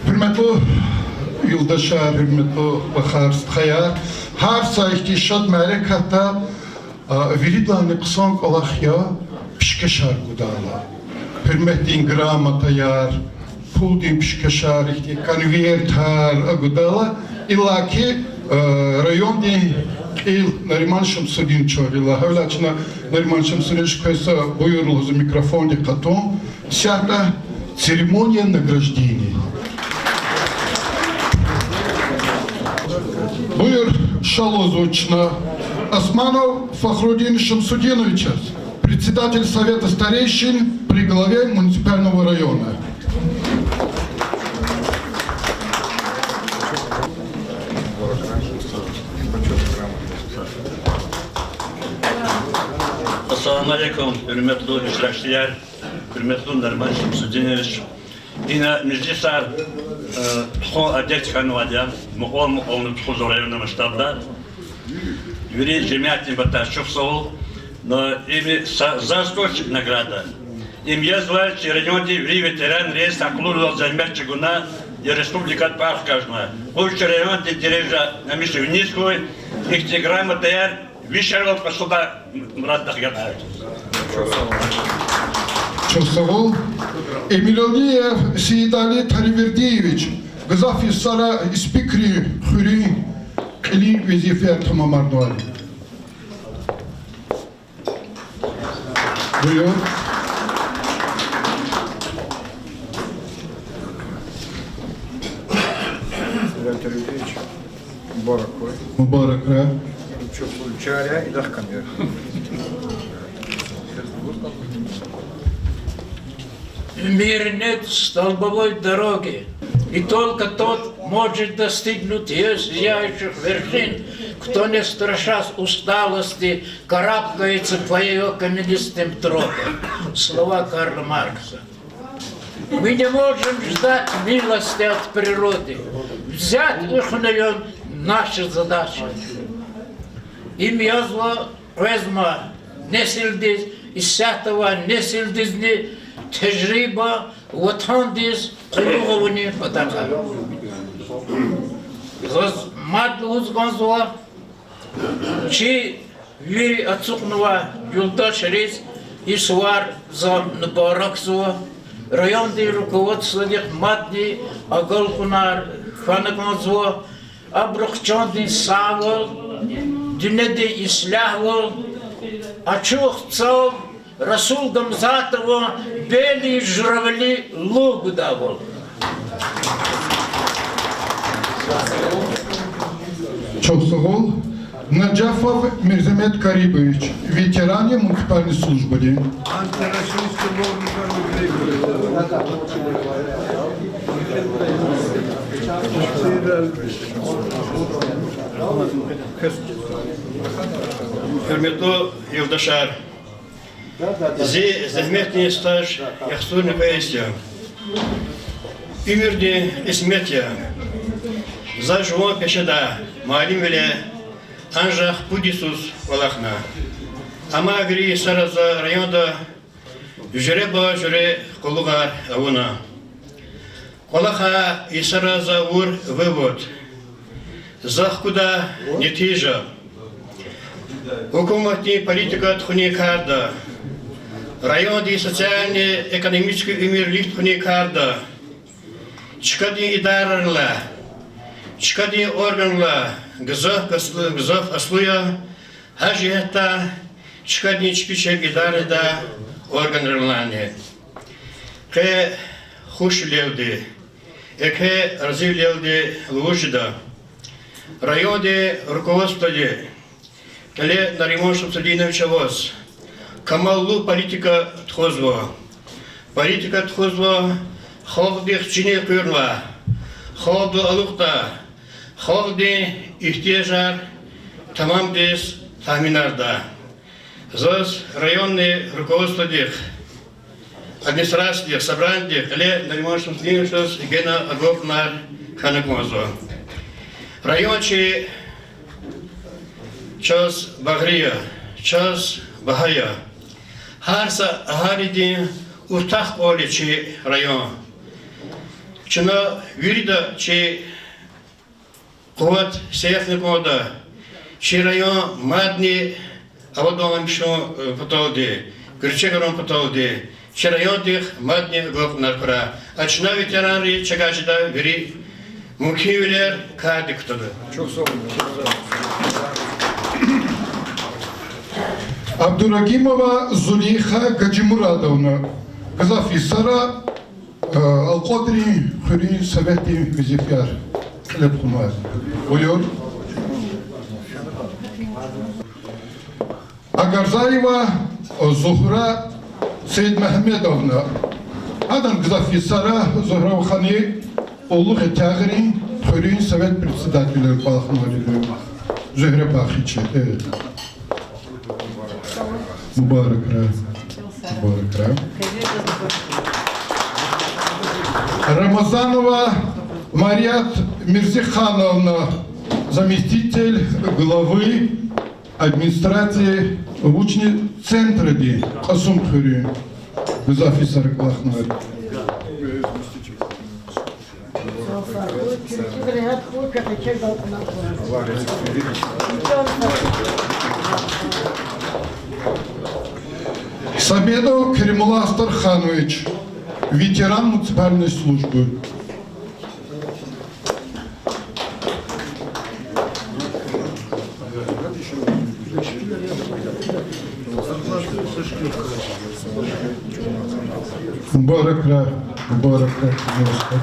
Гьуьрметлу юлдашар, гьуьрметлу вахар, стхаяр, гьар са ихьтин шад мярекатда, а, виридалайни хъсан кӀвалах я пишкешар гудайла. Гьуьрметдин грамотаяр, пулдин пишкешар, ихьтин конвертар гудайла, иллаки Э, райондин кьил Нариман Шамсудиновича гъила. Гьавиляй чна Нариман Шамсудинович, квез са буюр лугьуз микрофондик къатун. Исятда церемония награждения. Буюр, ша лугьузва чна Османов Фахрудин Шамсудиновичаз, председатель Совета старейшин при главе муниципального района. Ассаламу алейкум, гьуьрметлу иштиракчилар, гьуьрметлу Нариман Шамсудинович. Ина межлисар, э, тухун адет хьанвайди я, мукьвал-мукьвални тухузва районный масштабда. Вири жемятдин патай чухсагъул. Но им са-, заз тушни награда. Им язва чи райондин вири ветеранриз, са къуллугъзал зегьмет чӀугуна, и республикада тӀвар хкажна. Къуй чи райондин дережа гьамиша виниз хьуй, ихьтин грамотаяр вишервал къачудай мураддихъ ятӀа. Чухсагъул. Эмиралиев Сеидали Таривердиевич, гзаф йисара Испикрин хуьруьн кьилин везифаяр тамамарнавайди. Буюр. Сеидали Таривердиевич, мубарак хьуй. Мубарак хьуй. Чухсагъул, чара идахъ кам я. Мира нет столбовой дороги, и только тот может достигнуть её сияющих вершин, кто, не страшась усталости, карабкается по её каменистым тропам. Слова Карла Маркса. Мы не можем ждать милости от природы, взять их у неё наша задача. Им язва къвезма несилдиз, исятда авай несилдизни тежриба, ватандиз къуллугъ авунин патахъай. Заз мад лугьуз кӀанзава, чи вири ацукьнавай юлдашриз и сувар за мубаракзава, райондин руководстводихъ мадни агалкьунар хьана кӀанзава, абурухъ чандин сагъвал, дуьньядин ислягьвал, ачух цав Расул Гамзатован Белые журавли лув гудайвал. Чухсагъул. Наджафов Мирзамет Карибович, ветераны муниципальной службы. Антироссийский лозунг. Гьуьрметлу юлдашар, зи зегьметдин стаж яхцӀурни кьве йис я. Уьмуьрдин кьисмет я. За жуван пешедай муаллимвиле анжах пуд йисуз кӀвалахна. Амма вири йисара за районда жуьреба-жуьре къуллугъар авуна. КӀвалахай йисара за авур вывод: за хкуда нетижа гьукуматдин политика тухунин карда, райондин социальный-экономический уьмуьр лифт хьунин карда, чкадин идарайрилай, чкадин органрилай гзаф, гзаф аслу я, гьа жигьетдай чкадин чпи чеб идарайдай органрилайни. Къе хушвилелди, экв разивилелди лугьуз жеда: райондин руководстводи кьиле Нариман Шамсудинович аваз камаллу политика тухузва. Политика тухузва халкьдихъ чинериз элкъуьрнавай, халкьдал алукьдай, халкьдин игьтияжар тамамдиз таъминардай. Заз районный руководстводихъ, администрациядихъ, собранидихъ кьиле Нариман Шамсудиновичаз гена агалкьунар хьана кӀанзава. Район чи чаз багъри я, чаз багьа я. Гьар са агьалидин уртах кӀвал я чи район. Чна вирида чи къуват сехьна кӀанда, чи район мадни аваданмишун, э, паталди, гуьрчегран паталди, чи райондихъ мадни агалкьунар хьурай. А чна, ветеранри, чавай жеда вири Мумкинвилер кардик кутада. Абдурагимова Зулейха Гаджимурадовна, гзаф йисара, э, Алкьвадрин хуьруьн советдин везифаяр кьиле тухуна. Буюр. Агарзаева Зугьра Саидмегьамедовна. Адан гзаф йисара Зугьра вахани Уллу Хетягърин хуьруьн совет председателар кӀвалахнавайди я. Зугьра Бахичи, э. Мубаракрай. Мубаракрай. Рамазанова Марият Мирзихановна, заместитель главы администрации вучни центрдин Кьасумхуьруьн, гзаф йисара кӀвалахнавайди. Самедов Керимулла Астарханович, ветеран муниципальной службы. Мубаракрай, мубаракрай, пожалуйста.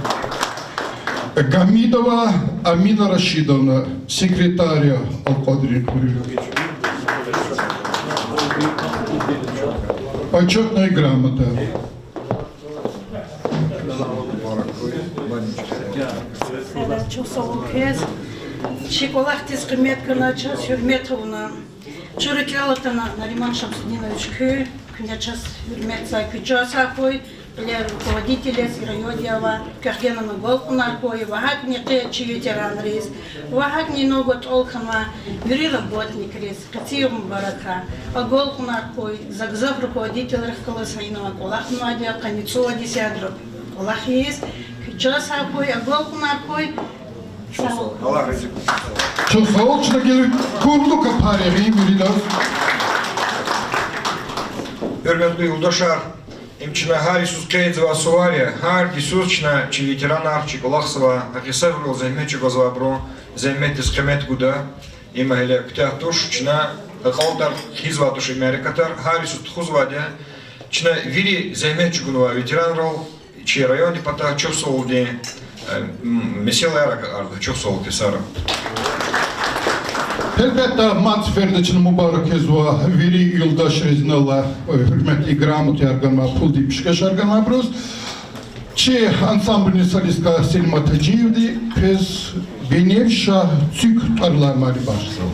Гамидова Амина Рашидовна, секретарь Алкьвадрин хуьруьн. Почётная грамота. Чухсагъул квез, чи кӀвалахдиз къимет гана чаз, гьуьрмет авуна. Чун рикӀел атана, Нариман Шамсудинович, куь, куьне чаз гьуьрметзавай, куьн чан сагъ хьуй, кьиле руководитель яз и районда авай, квехъ генани агалкьунар хьуй, ва гьакӀни къе чи ветеранриз, ва гьакӀни инал гатӀал хьанвай вири работникриз къенин югъ мубаракрай, агалкьунар хьуй, за гзаф руководителрихъ галаз гьа инал кӀвалахнавайди я, къанни цӀувад йис ядраб кӀвалах ийиз, куьн чан сагъ хьуй, агалкьунар хьуй. Чухсагъул, чна гила курлу капар ягъин виридаз. Гьуьрметлу юлдашар, им чна гьар йисуз къейдзавай сувар я, гьар йисуз чна чи ветеранар, чи кӀвалахзавай, гьакъисагъвилелди зегьмет чӀугвазвайбурун зегьметдиз къимет гуда. Им гьеле куьтягь туш, чна акьалтӀар хъийизвай туш и мярекатар, гьар йисуз тухузвайди я. Чна вири зегьмет чӀугунвай ветеранрал чи райондин патай чухсагъулдин, э, м, месэлаяр агакьарда, чухсагъул ксара. Гьелбетда, мад сеферда чна мубарак ийизва вири юлдашриз, инал, э, гьуьрметдин грамотаяр ганвай, пулдин пишкешар ганвайбуруз. Чи ансамбльдин солистка Селимат Гьажиевади квез Беневша цуьк тӀварунин мани бахшзава.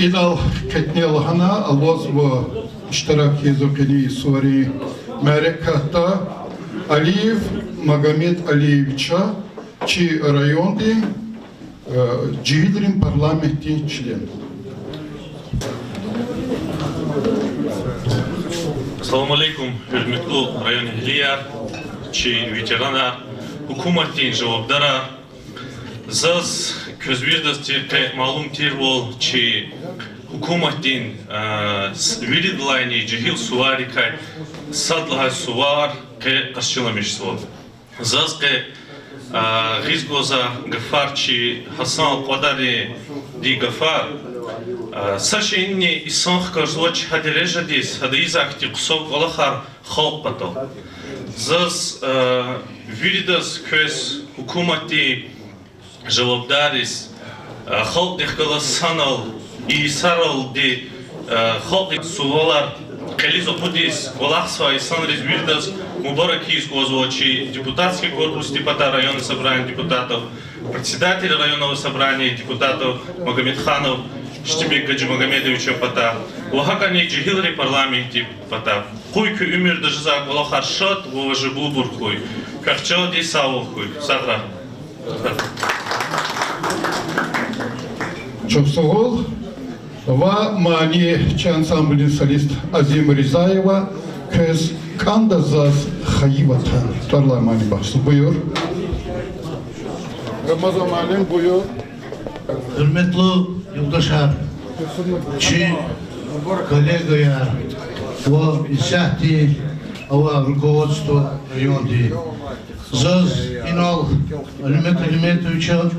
Инал кьетӀен лагьана, авазва иштирак ийиз къенин суварин мярекатда Алиев Магомед Алиевича, чи райондин, э, жегьилрин парламентдин член. Салам алейкум, гьуьрметлу районэгьлияр, чи ветеранар, гьукуматдин жавабдарар. Заз квез виридаз тир къе малум тирвал, чи гьукуматдин, а, с-, виридалайни жегьил суваррикай сад лагьай сувар къе къаршиламишзава. Заз къе, а, гъиз кӀанзавай гафар чи Гьасан Кьвадаридин гафар. А, са шейни инсан хкажзавач гьа дережадиз, гьада ийизвай хьтин хъсан кӀвалахар халкь патал. Заз, а, виридаз квез, гьукуматдиз, жавабдарриз, а, халкьдихъ галаз санал, и йисаралди, а, халкьдин суварар кьилиз акъудиз кӀвалахзавай инсанриз виридаз мубарак ийиз кӀанзава чи депутатский корпусдин патай, районный собрание депутатов, председатель районного собрания депутатов Магомедханов Штибек Гаджимагомедовичан патай ва гьакӀни жегьилрин парламентдин патай. Къуй куь уьмуьрда жезвай кӀвалахар шад ва важиблубур хьуй. Квехъ чандин сагъвал хьуй. Сагърай. Чухсагъул. Ва мани чи ансамблдин солист Азим Ризаева квез кӀанда заз хайи ватан тӀвар алай мани бахшзава. Буюр. Рамазан муаллим, буюр. Гьуьрметлу юлдашар, чи коллегаяр ва исятда авай руководство районди. Заз инал Алимет Алиметовича,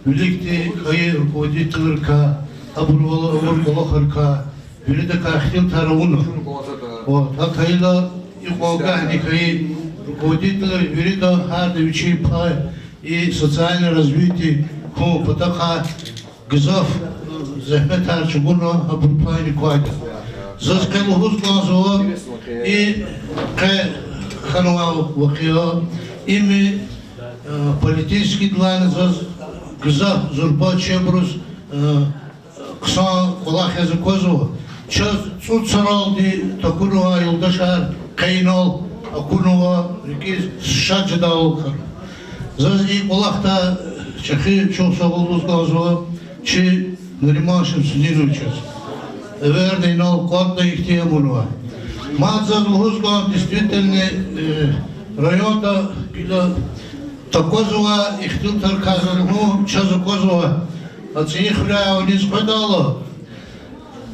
виликди хьайи руководителрикай, абурвал авур кӀвалахрикай, виридакай ихтилатар авуна. Ва гьакӀ хьайила, икьван-кьванни хьайи руководителри вирида гьарда вичин пай и социальное развитие хьун патахъай гзаф зегьметар чӀугуна абурун пайни квайди. Заз къе лугьуз кӀанзава, и къе хьанвай вакъиа, им, э, политическийдалайни заз гзаф зурба чебуруз, э, хъсан кӀвалах яз аквазва. Чаз цӀуд йисалди тахьурвай юлдашар къе инал акунва, рикӀиз шад жедайвал хьана. Заз и кӀвалахда чӀехи чухсагъул лугьуз кӀанзава чи Нариман Шамсудиновичаз. Эверда инал кӀватӀна ихьтин авунвай. Мад заз лугьуз кӀан, действительно, э, районда гила таквазвай ихтилатарикай за лугьун чаз аквазва, а цӀийи хуьряй виниз къведайла,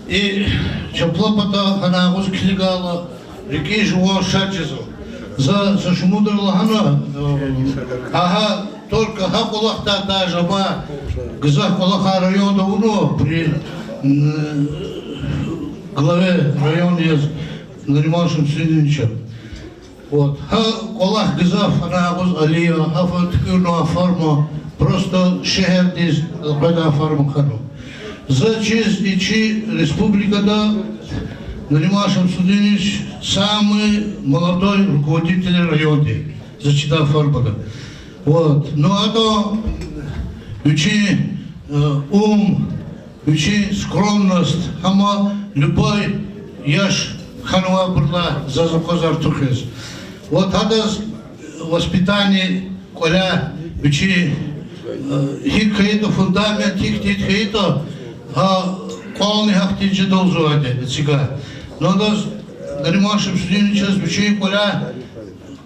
и чапла пата гьана агъуз килигайла, рикӀиз жуван шад жезва. За са шумудра лагьана, э, гьа, только гьа кӀвалахдай даже ама гзаф кӀвалахар районда авунва при, м, главе района яз Нариман Шамсудиновича. Вот. Гьа кӀвалах гзаф гьана агъуз алай я, гьа фа-, туькӀуьрнавай форма, просто шегьердиз элкъведай форма хьанва. За чиз и чи республикада Нариман Шамсудинович самый молодой руководитель районди, за чидай формада. Вот. Ну, адан вичин, э, ум, вичин скромность, гьам любой яш хьанвайбурулай заз акваз артух яз. Вот гьадаз воспитание кӀваляй вичин, э, гьикӀ хьайитӀа, фундамент гьихьтин хьайитӀа, гьа кӀвални гьахьтин жедалзавайди я эцигай. Ну, адаз, Нариман Шамсудиновичаз, вичин кӀваляй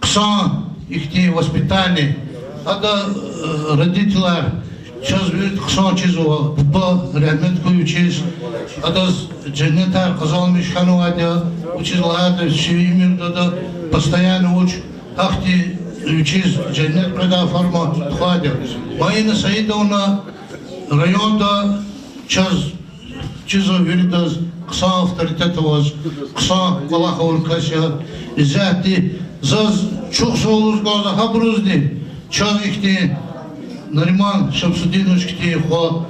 хъсан ихьтин воспитание. Ада, э, родителар, чаз вирида хъсан чизва, буба, рагьмет хьуй вичиз, адаз женнетар къазанмиш хьанвайди я, вучиз лагьайтӀа чи уьмуьрда ада постоянно вуч гьахьтин Вичиз женнет къведай форма тухвайди я. Майина Саидовна районда чаз, чизва виридаз хъсан авторитет аваз, хъсан кӀвалах авур кас я. Исятда заз чухсагъул лугьуз кӀанзава гьабурузни, чаз ихьтин Нариман Шамсудинович хьтин хва,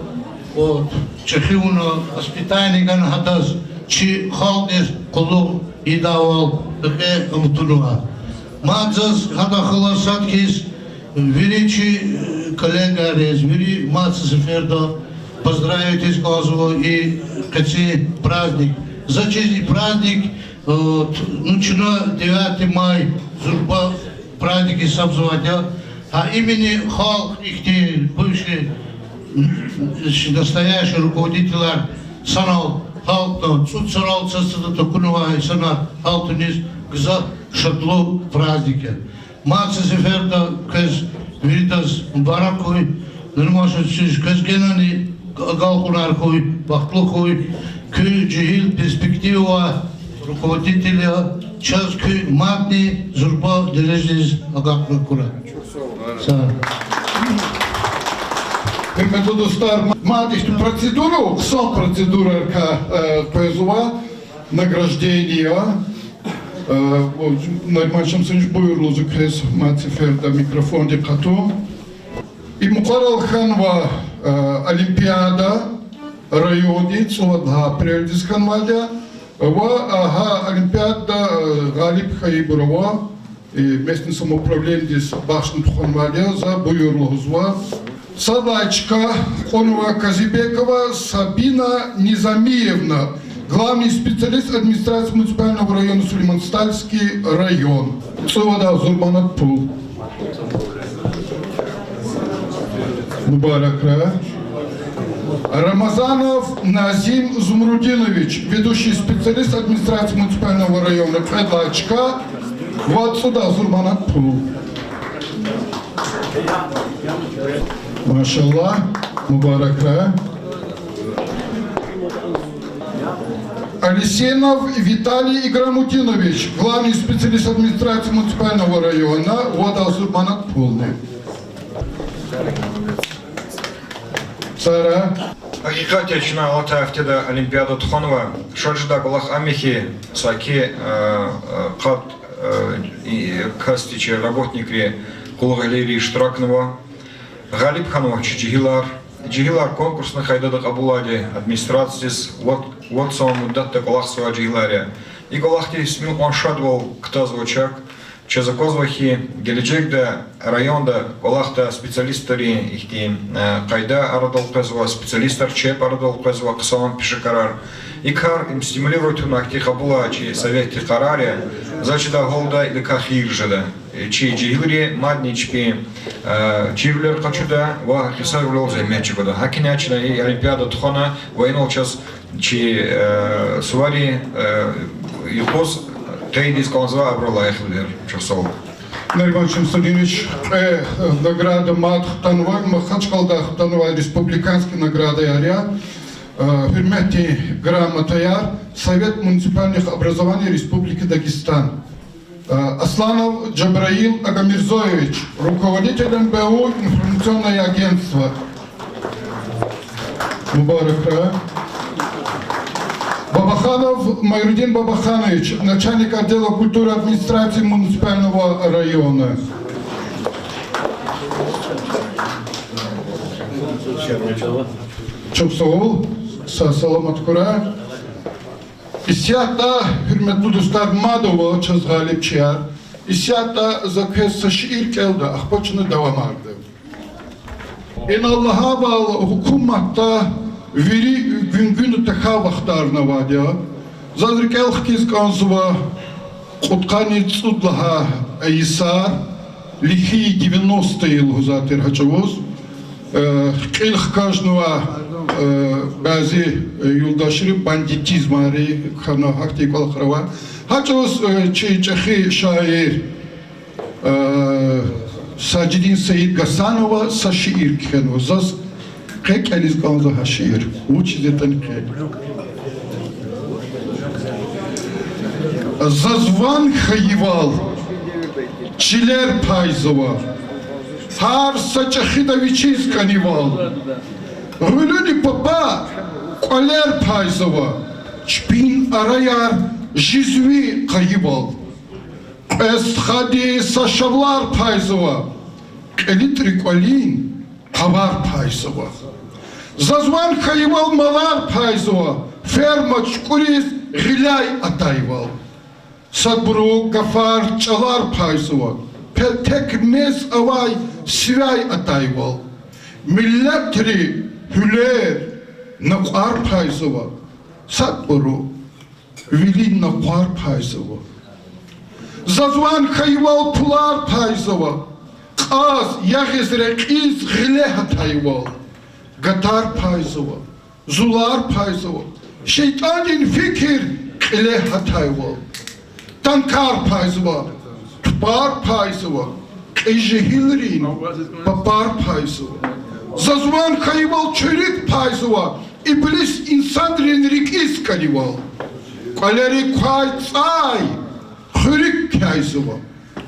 вот, чӀехи авуна, воспитание гана гьадаз, чи халкьдиз къуллугъ ийидайвал рекье амукьнава. Мад заз гьадахъ галаз сад хьиз вири чи, э, коллегариз, вири мад са сеферда поздравить ийиз кӀанзава и къенин праздник. За чиз и праздник, э, ну, чна девятый май зурба праздник гьисабзавайди я. Гьа имени халкь ихьтин бывший, настоящий руководителар санал гьалтна, цӀуд санал цаз-цада тукӀунвай санал гьалтуниз гзаф шадлу праздник я. Мад са сеферда квез виридаз мубарак хьуй, Нариман Шамсудинович, квез генани агалкьунар хьуй, бахтлу хьуй, куь жегьил перспективадин руководитель я, чаз куьн мадни зурба дережадиз агакьна хьурай. Гьуьрметлу дустар, мад ихьтин процедура, хъсан процедурайрикай, э, къвезва награждение. Э, Нариман Шамсудинович, буюр лугьузва квез мад сеферда микрофондик къатун. И мукьварал хьанва, э, олимпиада, райондин, цӀувад лагьай апрелдиз хьанвайди я, ва, э, гьа олимпиадада, э, гъалиб хьайибур ава, э, местный самоуправлениедиз бахшна тухванвайди я, за буюр лугьузва. Сад лагьай чка кьунва Казибекова Сабина Низамиевна, главный специалист администрации муниципального района Сулейман-Стальский район. ЦӀувад агъзур манат пул. Мубаракрай. Рамазанов Назим Зумрудинович, ведущий специалист администрации муниципального района, кьвед лагьай чка, вад цӀуд агъзур манат пул. Машаллагь, мубаракрай. Алисенов Виталий Играмутдинович, главный специалист администрации муниципального района, вад агъзур манат пулни. Сара. Гьакъикъатда чна алатай гьафтеда олимпиада тухванва. Шад жедай кӀвалах ам я хьи, саки, э, э, къад, э, и касди чи работникри, къуллугъвиляйри иштиракнава. Гъалиб хьанва чи жегьилар. Жегьилар конкурсный къайдада кьабулайди администрациядиз, вад, вад сан муддатда кӀвалахзавай жегьилар я. И кӀвалахдиз гьисмил кьван шадвал кутазва чак. Чаз аквазва хьи, гележегда районда кӀвалахдай специалистрин ихьтин, э, къайда арадал къвезва, специалистар чеб арадал къвезва, хъсан пешекарар. И кар им стимулировать авуна ахьтин кьабулай чи советдин къарар я, заз чидай гьалда идакай хийир жеда. Э, чи жегьилри мадни чпин, э, чирвилер къачуда ва гьакъисарвилелди зегьмет чӀугвада. ГьакӀни чна и олимпиада тухвана ва инал чаз чи, э, сувари, э, юкъуз къейд ийиз кӀанзава абурал лайихлу тир. Чухсагъул. Нариман Шамсудинович, кьве, э, награда мад хтанвай, Махачкъаладай хтанвай республиканский наградаяр я, э, гьуьрметдин грамотаяр Совет муниципальных образований Республики Дагестан. Э, Асланов Джабраил Агамирзоевич, руководитель М Б У информационное агентство. Мубаракрай. Бабаханов Майрудин Бабаханович, начальник отдела культуры администрации муниципального района. Чухсагъул, са саламат хьурай. Исятда, гьуьрметлу дустар, мад ава чаз гъалибчияр. Исятда за квез са шиир кӀелда, ахпа чна давамарда. Инал лагьайвал, гьукуматда вири гуьнгуьна тахьай вахтарни авайди я. Заз рикӀел хкиз кӀанзава кьудкъанни цӀуд лагьай йисар, лихие девяностые лугьузвай тир гьа чӀавуз. Э, кьил хкажнава, э, бязи, э, юлдашри бандитизмари хьана, гьахьтин кӀвалахар ава. Гьа чӀавуз, э, чи чӀехи шаир, э, Сажидин Саидгьасанова са шиир кхьенва. Заз къе кӀелиз кӀанзава гьа шиир. Вучиз ятӀани къе. Заз ван хьайивал, Чилер пайзава, гьар са чӀехида вичиз кӀанивал. Гъуьлуьни папа кӀвалер пайзава, чпин араяр жизви къайивал. Кьве стхади са шавлар пайзава, кьилитӀри кӀвалин къавар пайзава. Заз ван хьайивал малар пайзава, ферма чукӀуриз гъиляй атайвал. Садбуру гафар, чӀалар пайзава, пе-, тек мез авай сивяй атайвал. Миллетри гьуьлер, накьвар пайзава, садбуру вилин накъвар пайзава. Заз ван хьайивал пулар пайзава, кьаз, ягъиз, рекьиз гъиле гьатайвал. Гатар пайзава, зулар пайзава, шейтӀандин фикир кьиле гьатайвал. Танкар пайзава, тупар пайзава, кьи жегьилрин папар пайзава. Заз ван хьайивал чуьруьк пайзава, иблис инсанрин рикӀиз кӀанивал. КӀвалери квай цӀай хуьруьк кяйзава,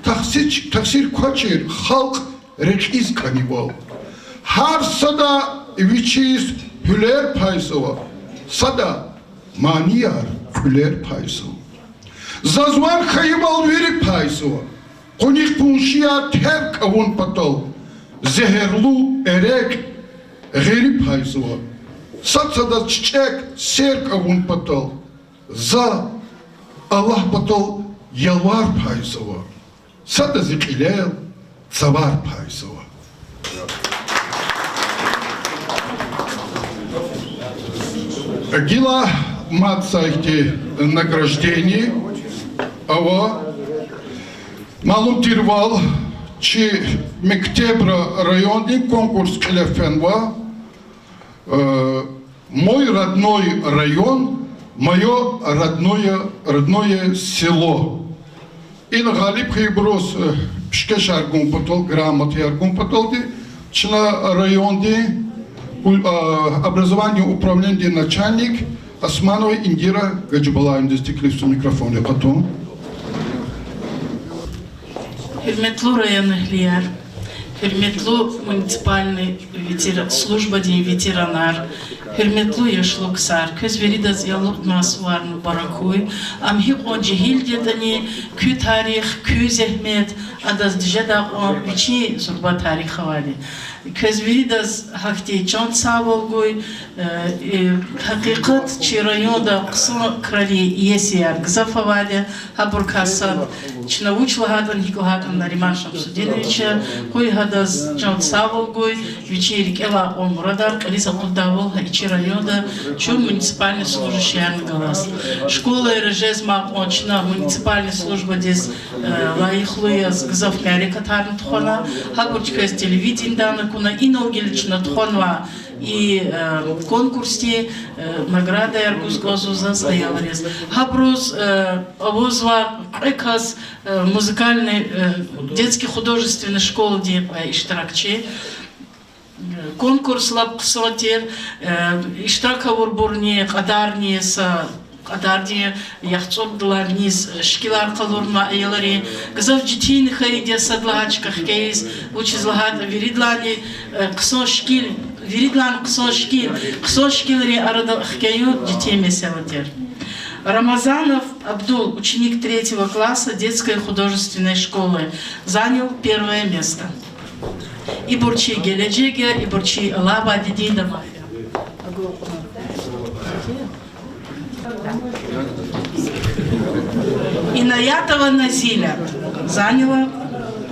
тахсир, тахсир квачир халкь рекьиз кӀанивал. Гьар сада вичиз гьуьлер пайзава, сада манияр, кьуьлер пайзава. Заз ван хьайивал вири пайзава, къуни къуншияр терг авун патал, зегьерлу эрекь, гъери пайзава. Сад-садаз чичӀек, серг авун патал, за Аллагь патал ялвар пайзава. Сада зи кьилел цавар пайзава. Гила мад са ихьтин награждение ава. Малум тирвал, чи мектебра райондин конкурс кьиле фенва, э, Мой родной район, мое родное, родное село. Ина гъалиб хьайибуруз, э, пишкешар гун патал, грамотаяр гун паталди, чна райондин у-, а, образованидин управленидин начальник Османова Индира Гаджибалаевнадиз теклифзава микрофон акъатун. Гьуьрметлу районэгьлияр, гьуьрметлу муниципальный ветера-, службадин ветеранар, гьуьрметлу яшлу ксар, квез виридаз ялукьнавай сувар мубарак хьуй. Ам гьикьван жегьилди ятӀани, куь тарих, куь зегьмет, адаз тежедай кьван вичин зурба тарих авайди. Квез виридаз гьахьтин чан сагъвал гуй. Э, э, гьакъикъат, чи районда хъсан крарин иесияр гзаф авайди я, гьабурукай сад, чна вуч лагьайтӀани, гьикӀ лагьайтӀани, Нариман Шамсудинович я, къуй гьадаз чан сагъвал гуй, вичин рикӀелай кьван мурадар кьилиз акъуддайвал гьа и чи районда чун муниципальный служащийрин галаз. Школайра жезмай кьван чна муниципальный службадиз, э, лайихлу яз гзаф мярекатарни тухвана, гьабур чквез телевидениедани акуна, инал гила чна тухванвай и, э, конкурсдин, э, наградаяр гуз кӀанзава заз, аялриз. Гьабуруз, э, авазва кьве кас, э, музыкальный, э, детский художественный школадин, э, иштиракчи. Конкурс лап хъсан тир, э, иштирак авурбурни кьадарни са кьадардин яхцӀурдалай виниз, э, шикилар къалурнавай аялри. Гзаф четин хьайиди я сад лагьай чка хкиз, вучиз лагьайтӀа виридалайни, э, хъсан шикил, виридалайни хъсан шикил, хъсан шикилрин арада хкун четин месэла тир. Рамазанов Абдул, ученик третьего класса детской художественной школы, занял первое место. Ибур чи гележег я, ибур чи алай авай дидедин дамах я. Инаятова Назиля заняла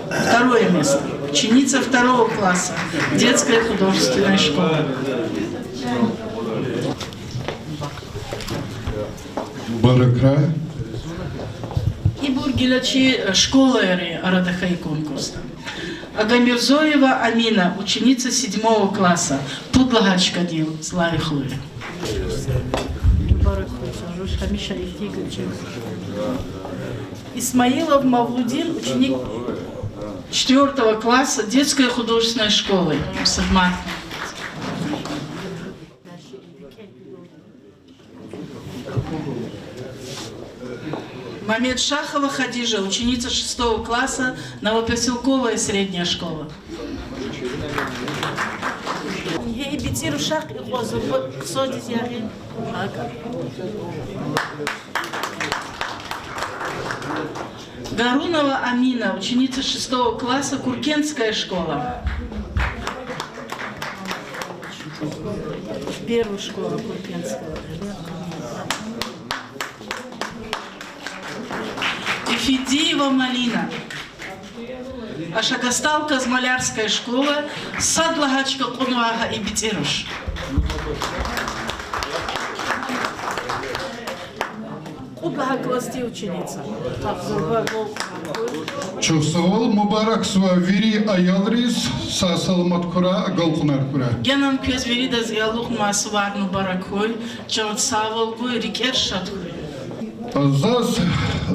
второе место. Ученица второго класса детской художественной школы. Мубаракрай. Ибур гила чи, э, школайрин арада хьайи конкурсда. Агамирзоева Амина, ученица седьмого класса, пуд лагьай чкадилай лайихлу я. Исмаилов Мавлудин, ученик четвёртого класса детской художественной школы. Садмар. Мамедшахова Хадижа, ученица шестого класса, Новопоселковая средняя школа. Гьей бицӀи рушахъ икъвазва, ксодиз ягъи. Гарунова Амина, ученица шестого класса, Куркенская школа. Первая школа Куркенского. Ифидиева Малина. Ашагасталка, Малярская школа, сад лагьай чка кьунвай гьа и бицӀи руш. Кьуд лагьай классдин ученица. Чухсагъул, мубаракзава вири аялриз, сагъ-саламат хьурай, агалкьунар хьурай. Генани квез виридаз и алукьнавай сувар мубарак хьуй, чан сагъвал гуй, рикӀер шад хьуй. Заз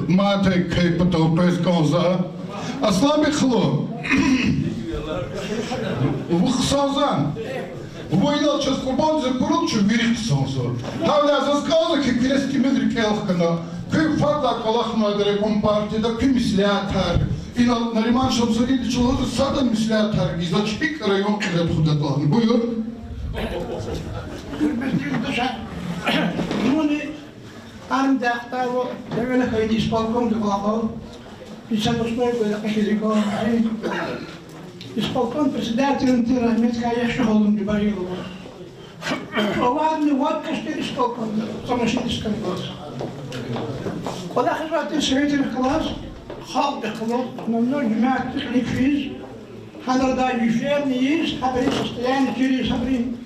мад квей патал къвез кӀанзава. Асланбек халу, вун хъсан зан. Вун инал чаз къурбандиз акурла, чун вири хъсан зун. Гьавиляй заз кӀанзава хьи, куьне тӀимил рикӀел хкана. Куь фадлай кӀвалахнавайди райком партияда, куь меслятар. Инал Нариман Шамсудинович лугьузва, садан меслятар гзаф гьикӀ район кьиле тухудатӀа лагьана. Буюр. Гьуьрметлу юлдашар, зуни армияда ахтарвал эвел хьайиди исполкомда кӀвалахал, пятьдесят восьмой года къе хьиз кӀвалахал, исполком председателдин рагьметдикай яхши гьалунди бажарила. Аварни вад кас тир исполкомда, са машинист кӀанзаваз. КӀвалахизвай тир советрихъ галаз, халкьдихъ галаз, основной жемятдихъ кьиле физ, гьанарадай виферни ийиз, гьабурун состояние чириз, гьабурун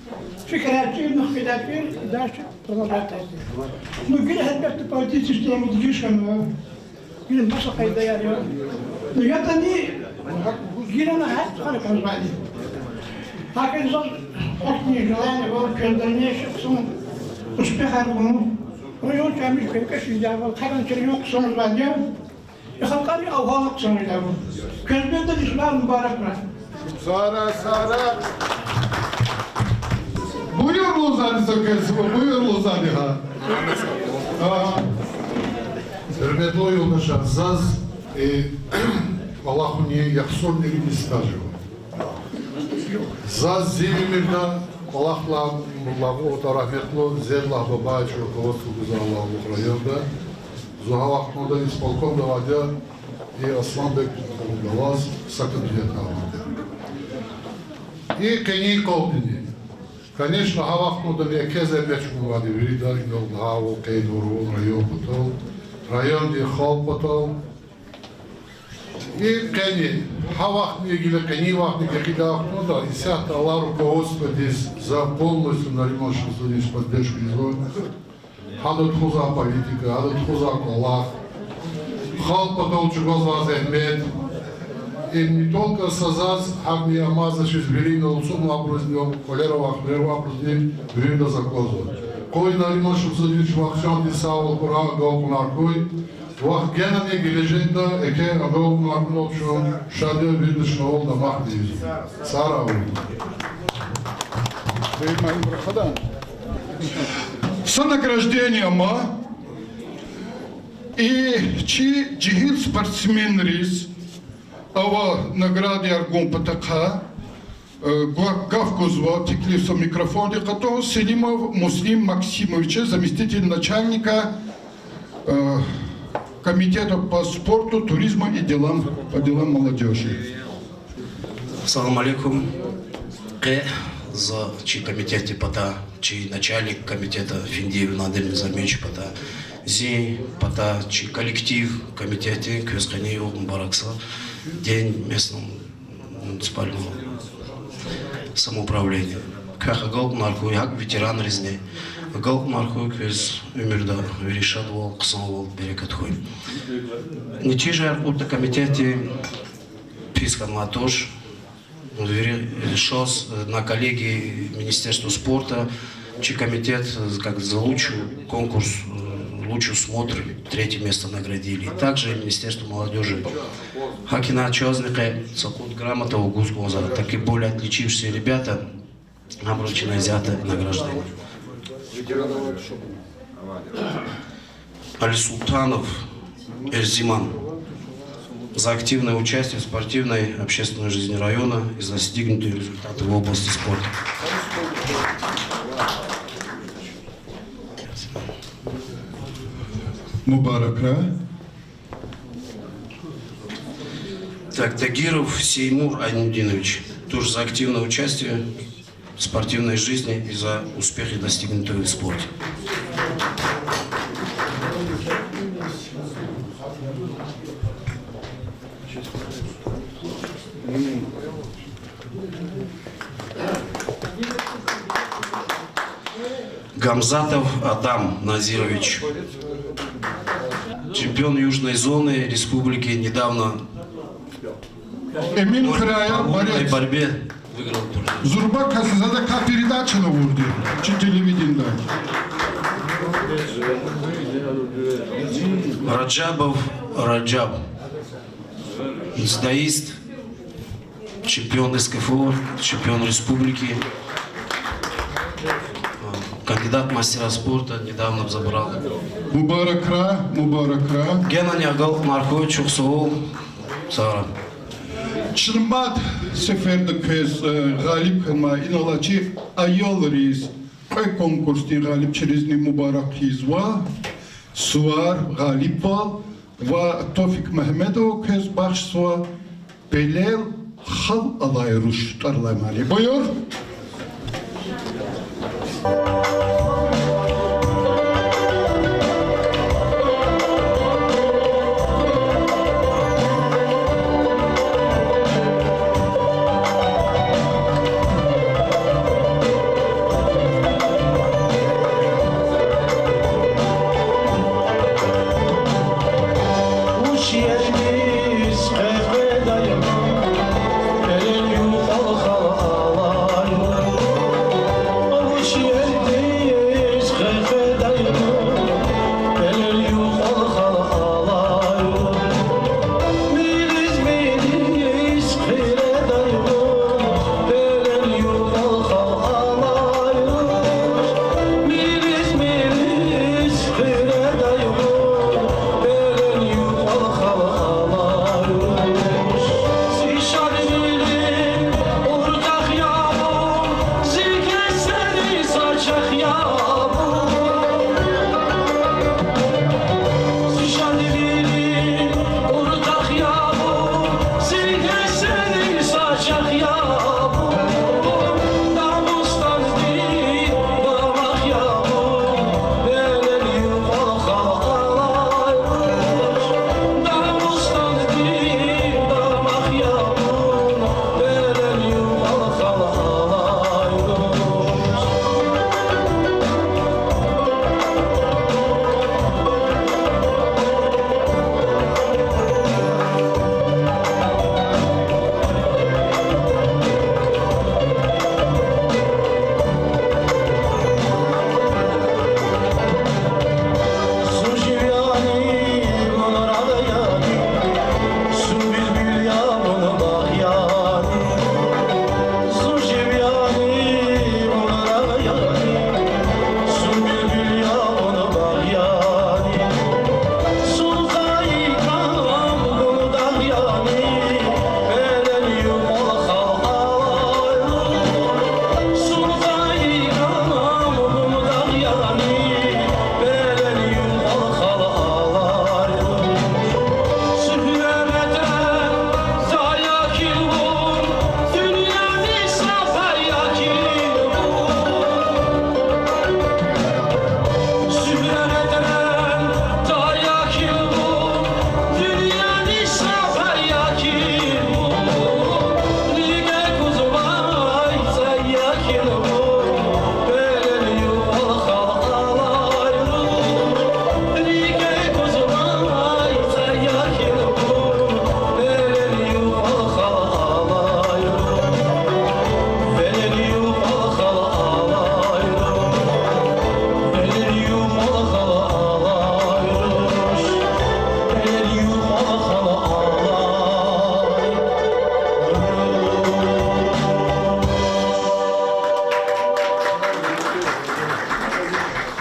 фикирар чирна, хуьряй чир, и дальше продолжать тайди. Ну, гила гьелбетда политический система дегиш хьана. Гила маса къайдаяр я. Ну, ятӀани, гила на гьакӀ тухвана кӀанзавайди. ГьакӀ заз ихьтин желание ава, квез дальнейший хъсан успехар гун. Район чамиз квекӀвешвилиз вал, хъсан чирвал хъсанзавайди я. И халкьари авгьална хъсанвилиз вал. Квез беда исмар мубаракрай. Сара, сара. Буюр лугьузвайди за квез, буюр лугьузвайди гьа. А, гьуьрметлу юлдашар, заз, э, кӀвалахунин яхцӀурни ирид йис стаж ава. Заз зи уьмуьрда кӀвалахал лагьай, рагьметлу Зейдуллагь Бабаевичан руководство гузвай районда, зун гьа вахтунда исполкомда авайди я, и Асланбек галаз са кабинетда авайди я. И къенин кӀвалахдини, конечно, гьа вахтунда еке зегьмет чӀугунвайди я вирида, инал гьавал къейд авурвал район патал, райондин халкь патал. И къени, гьа вахтни гила къенин вахтни гекъигдай вахтунда, исятда алай руководстводиз за полностью Нариман Шамсудинович поддержка ийизва. Гьадан тухузвай политика, гьадан тухузвай кӀвалах, халкь патал чӀугвазвай зегьмет. И не только са заз, гьакӀни амазачиз вири алцумабурузни, кӀвалера авай хуьрера авайбурузни виридаз аквазва. Къуй Нариман Шамсудинович вахчандин сагъвал хьурай, агалкьунар хьуй. Вахъ генани гележегда еке агалкьунар хьунал чун шад я, вирида чна вал дамах ийизва. Сагърай вири. Са награждение ама, и чи жегьил спортсменриз ава наградаяр гун патахъай, э, га-, гаф гузва, теклифзава микрофондихъ галаз Селимов Муслим Максимович, заместитель начальника, э, комитета по спорту, туризму и делам, по делам молодёжи. Салам алейкум. Къе за чи комитетдин патай, чи начальник комитета Финдиев Надир Низамиевичан патай, зи патай, чи коллектив комитетдин квез къенин югъ мубаракзава, День местного муниципального самоуправления. Квехъ агалкьунар хьуй, гьакӀ ветеранризни агалкьунар хьуй, квез уьмуьрда вири шадвал, хъсанвал, берекат хьуй. Нетижаяр кьуртӀа, комитетди пис хьанвай туш. Вири, э, шаз, э, на коллегии Министерства спорта, чи комитет, э, как за лучший конкурс, э, лучший смотр, третье место наградили. Также и Министерство молодёжи. ГьакӀ ина чазни къе са кьуд грамота гуз кӀанзава, такие более отличившиеся ребята, гьабуру чна исятда награждение. Алисултанов Эрзиман. За активное участие в спортивной общественной жизни района и за достигнутые результаты в области спорта. Мубаракрай. Так, Тагиров Сеймур Айнудинович. Тоже за активное участие в спортивной жизни и за успехи, достигнутые в спорте. Гамзатов Адам Назирович, чемпион южной зоны республики, недавно Эмин по Края, борец. Борьбе выиграл турнир. Зурба кас, за адакай передача авурди чи телевидениеда. Раджабов Раджаб, дзюдоист, чемпион С К Ф О, чемпион республики, кандидат мастера спорта, недавно забрал. Мубаракрай, мубаракрай. Генани агалкьунар хьуй, чухсагъул, сагърай. Чна мад сеферда квез, э, гъалиб хьанвай, инал алачир аялриз, кьве конкурсдин гъалибчийризни мубарак ийизва сувар гъалибвал ва Тофик Мегьамедова квез бахшзава Пелел хал алай руш тӀвар алай мани. Буюр.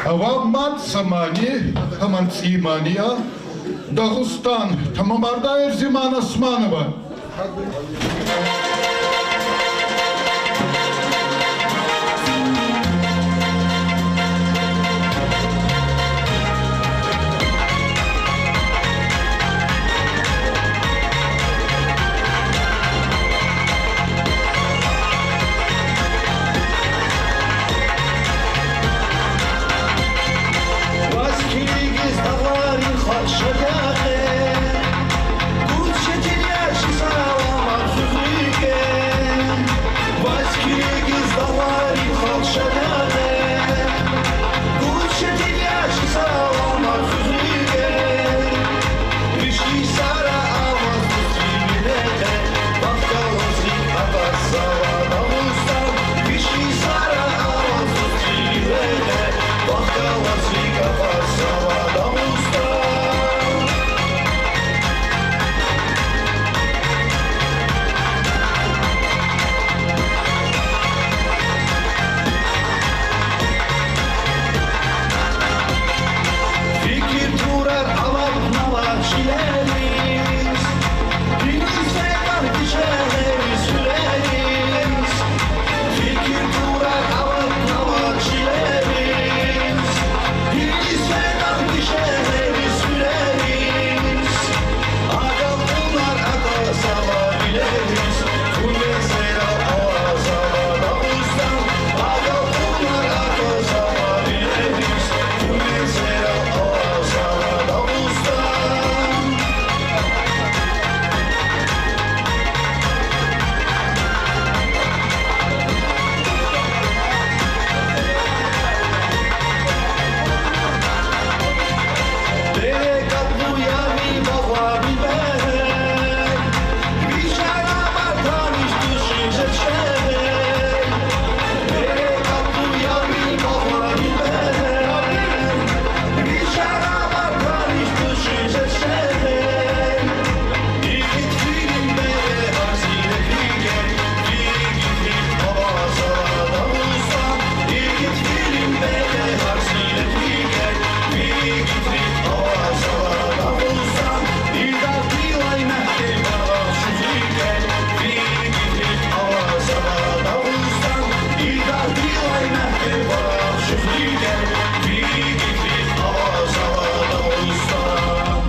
Ава мад са мани, гьаман цӀийи мани я. Дагъустан, тамамарда Эрзиман Османова. Ваз килигиз дагъларин халкь шад я къе, гуз четин я чи саламат хуьруьке. Ваз килигиз дагъларин халкь шад я къе, гуз четин я чи саламат хуьруьке. Виш йисара аваз дуст ви миллете, вахъ галаз рикӀ акъатзава Дагъустан. Виш йисара аваз дуст ви миллете, вахъ галаз рикӀ акъатзава Дагъустан. Фикир турар алакьнава чилериз, гьиниз фейитӀан вишегьлериз, хуьрериз. Фикир турар алакьнава чилериз, гьиниз фейитӀан вишегьлериз, хуьрериз. Агалкьунар аквазава вилериз, куь мезерал авазава Дагъустан. Агалкьунар аквазава вилериз, куь мезерал авазава Дагъустан. Берекатлу я ви багъвани бегьер, ви чарабар таниш тушир жеч шегьер. Берекатлу я ви багъвани бегьер, ви чарабар таниш тушир жеч шегьер. Игитвилин берегьар зинетвиге, ви игитрихъ авазава Дагъустан. Игитвилин берегьар зинетвиге, ви игитрихъ авазава Дагъустан. Идардилай мягькем барах шугъриге, ви игитрихъ авазава Дагъустан. Идардилай мягькем барах шугъриге, ви игитрихъ авазава Дагъустан.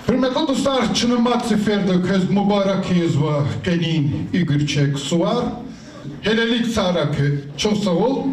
Гьуьрметлу дустар, чна мад сеферда квез мубарак ийизва къенин игру чек сувар. Гьелелиг цара куь. Чухсагъул.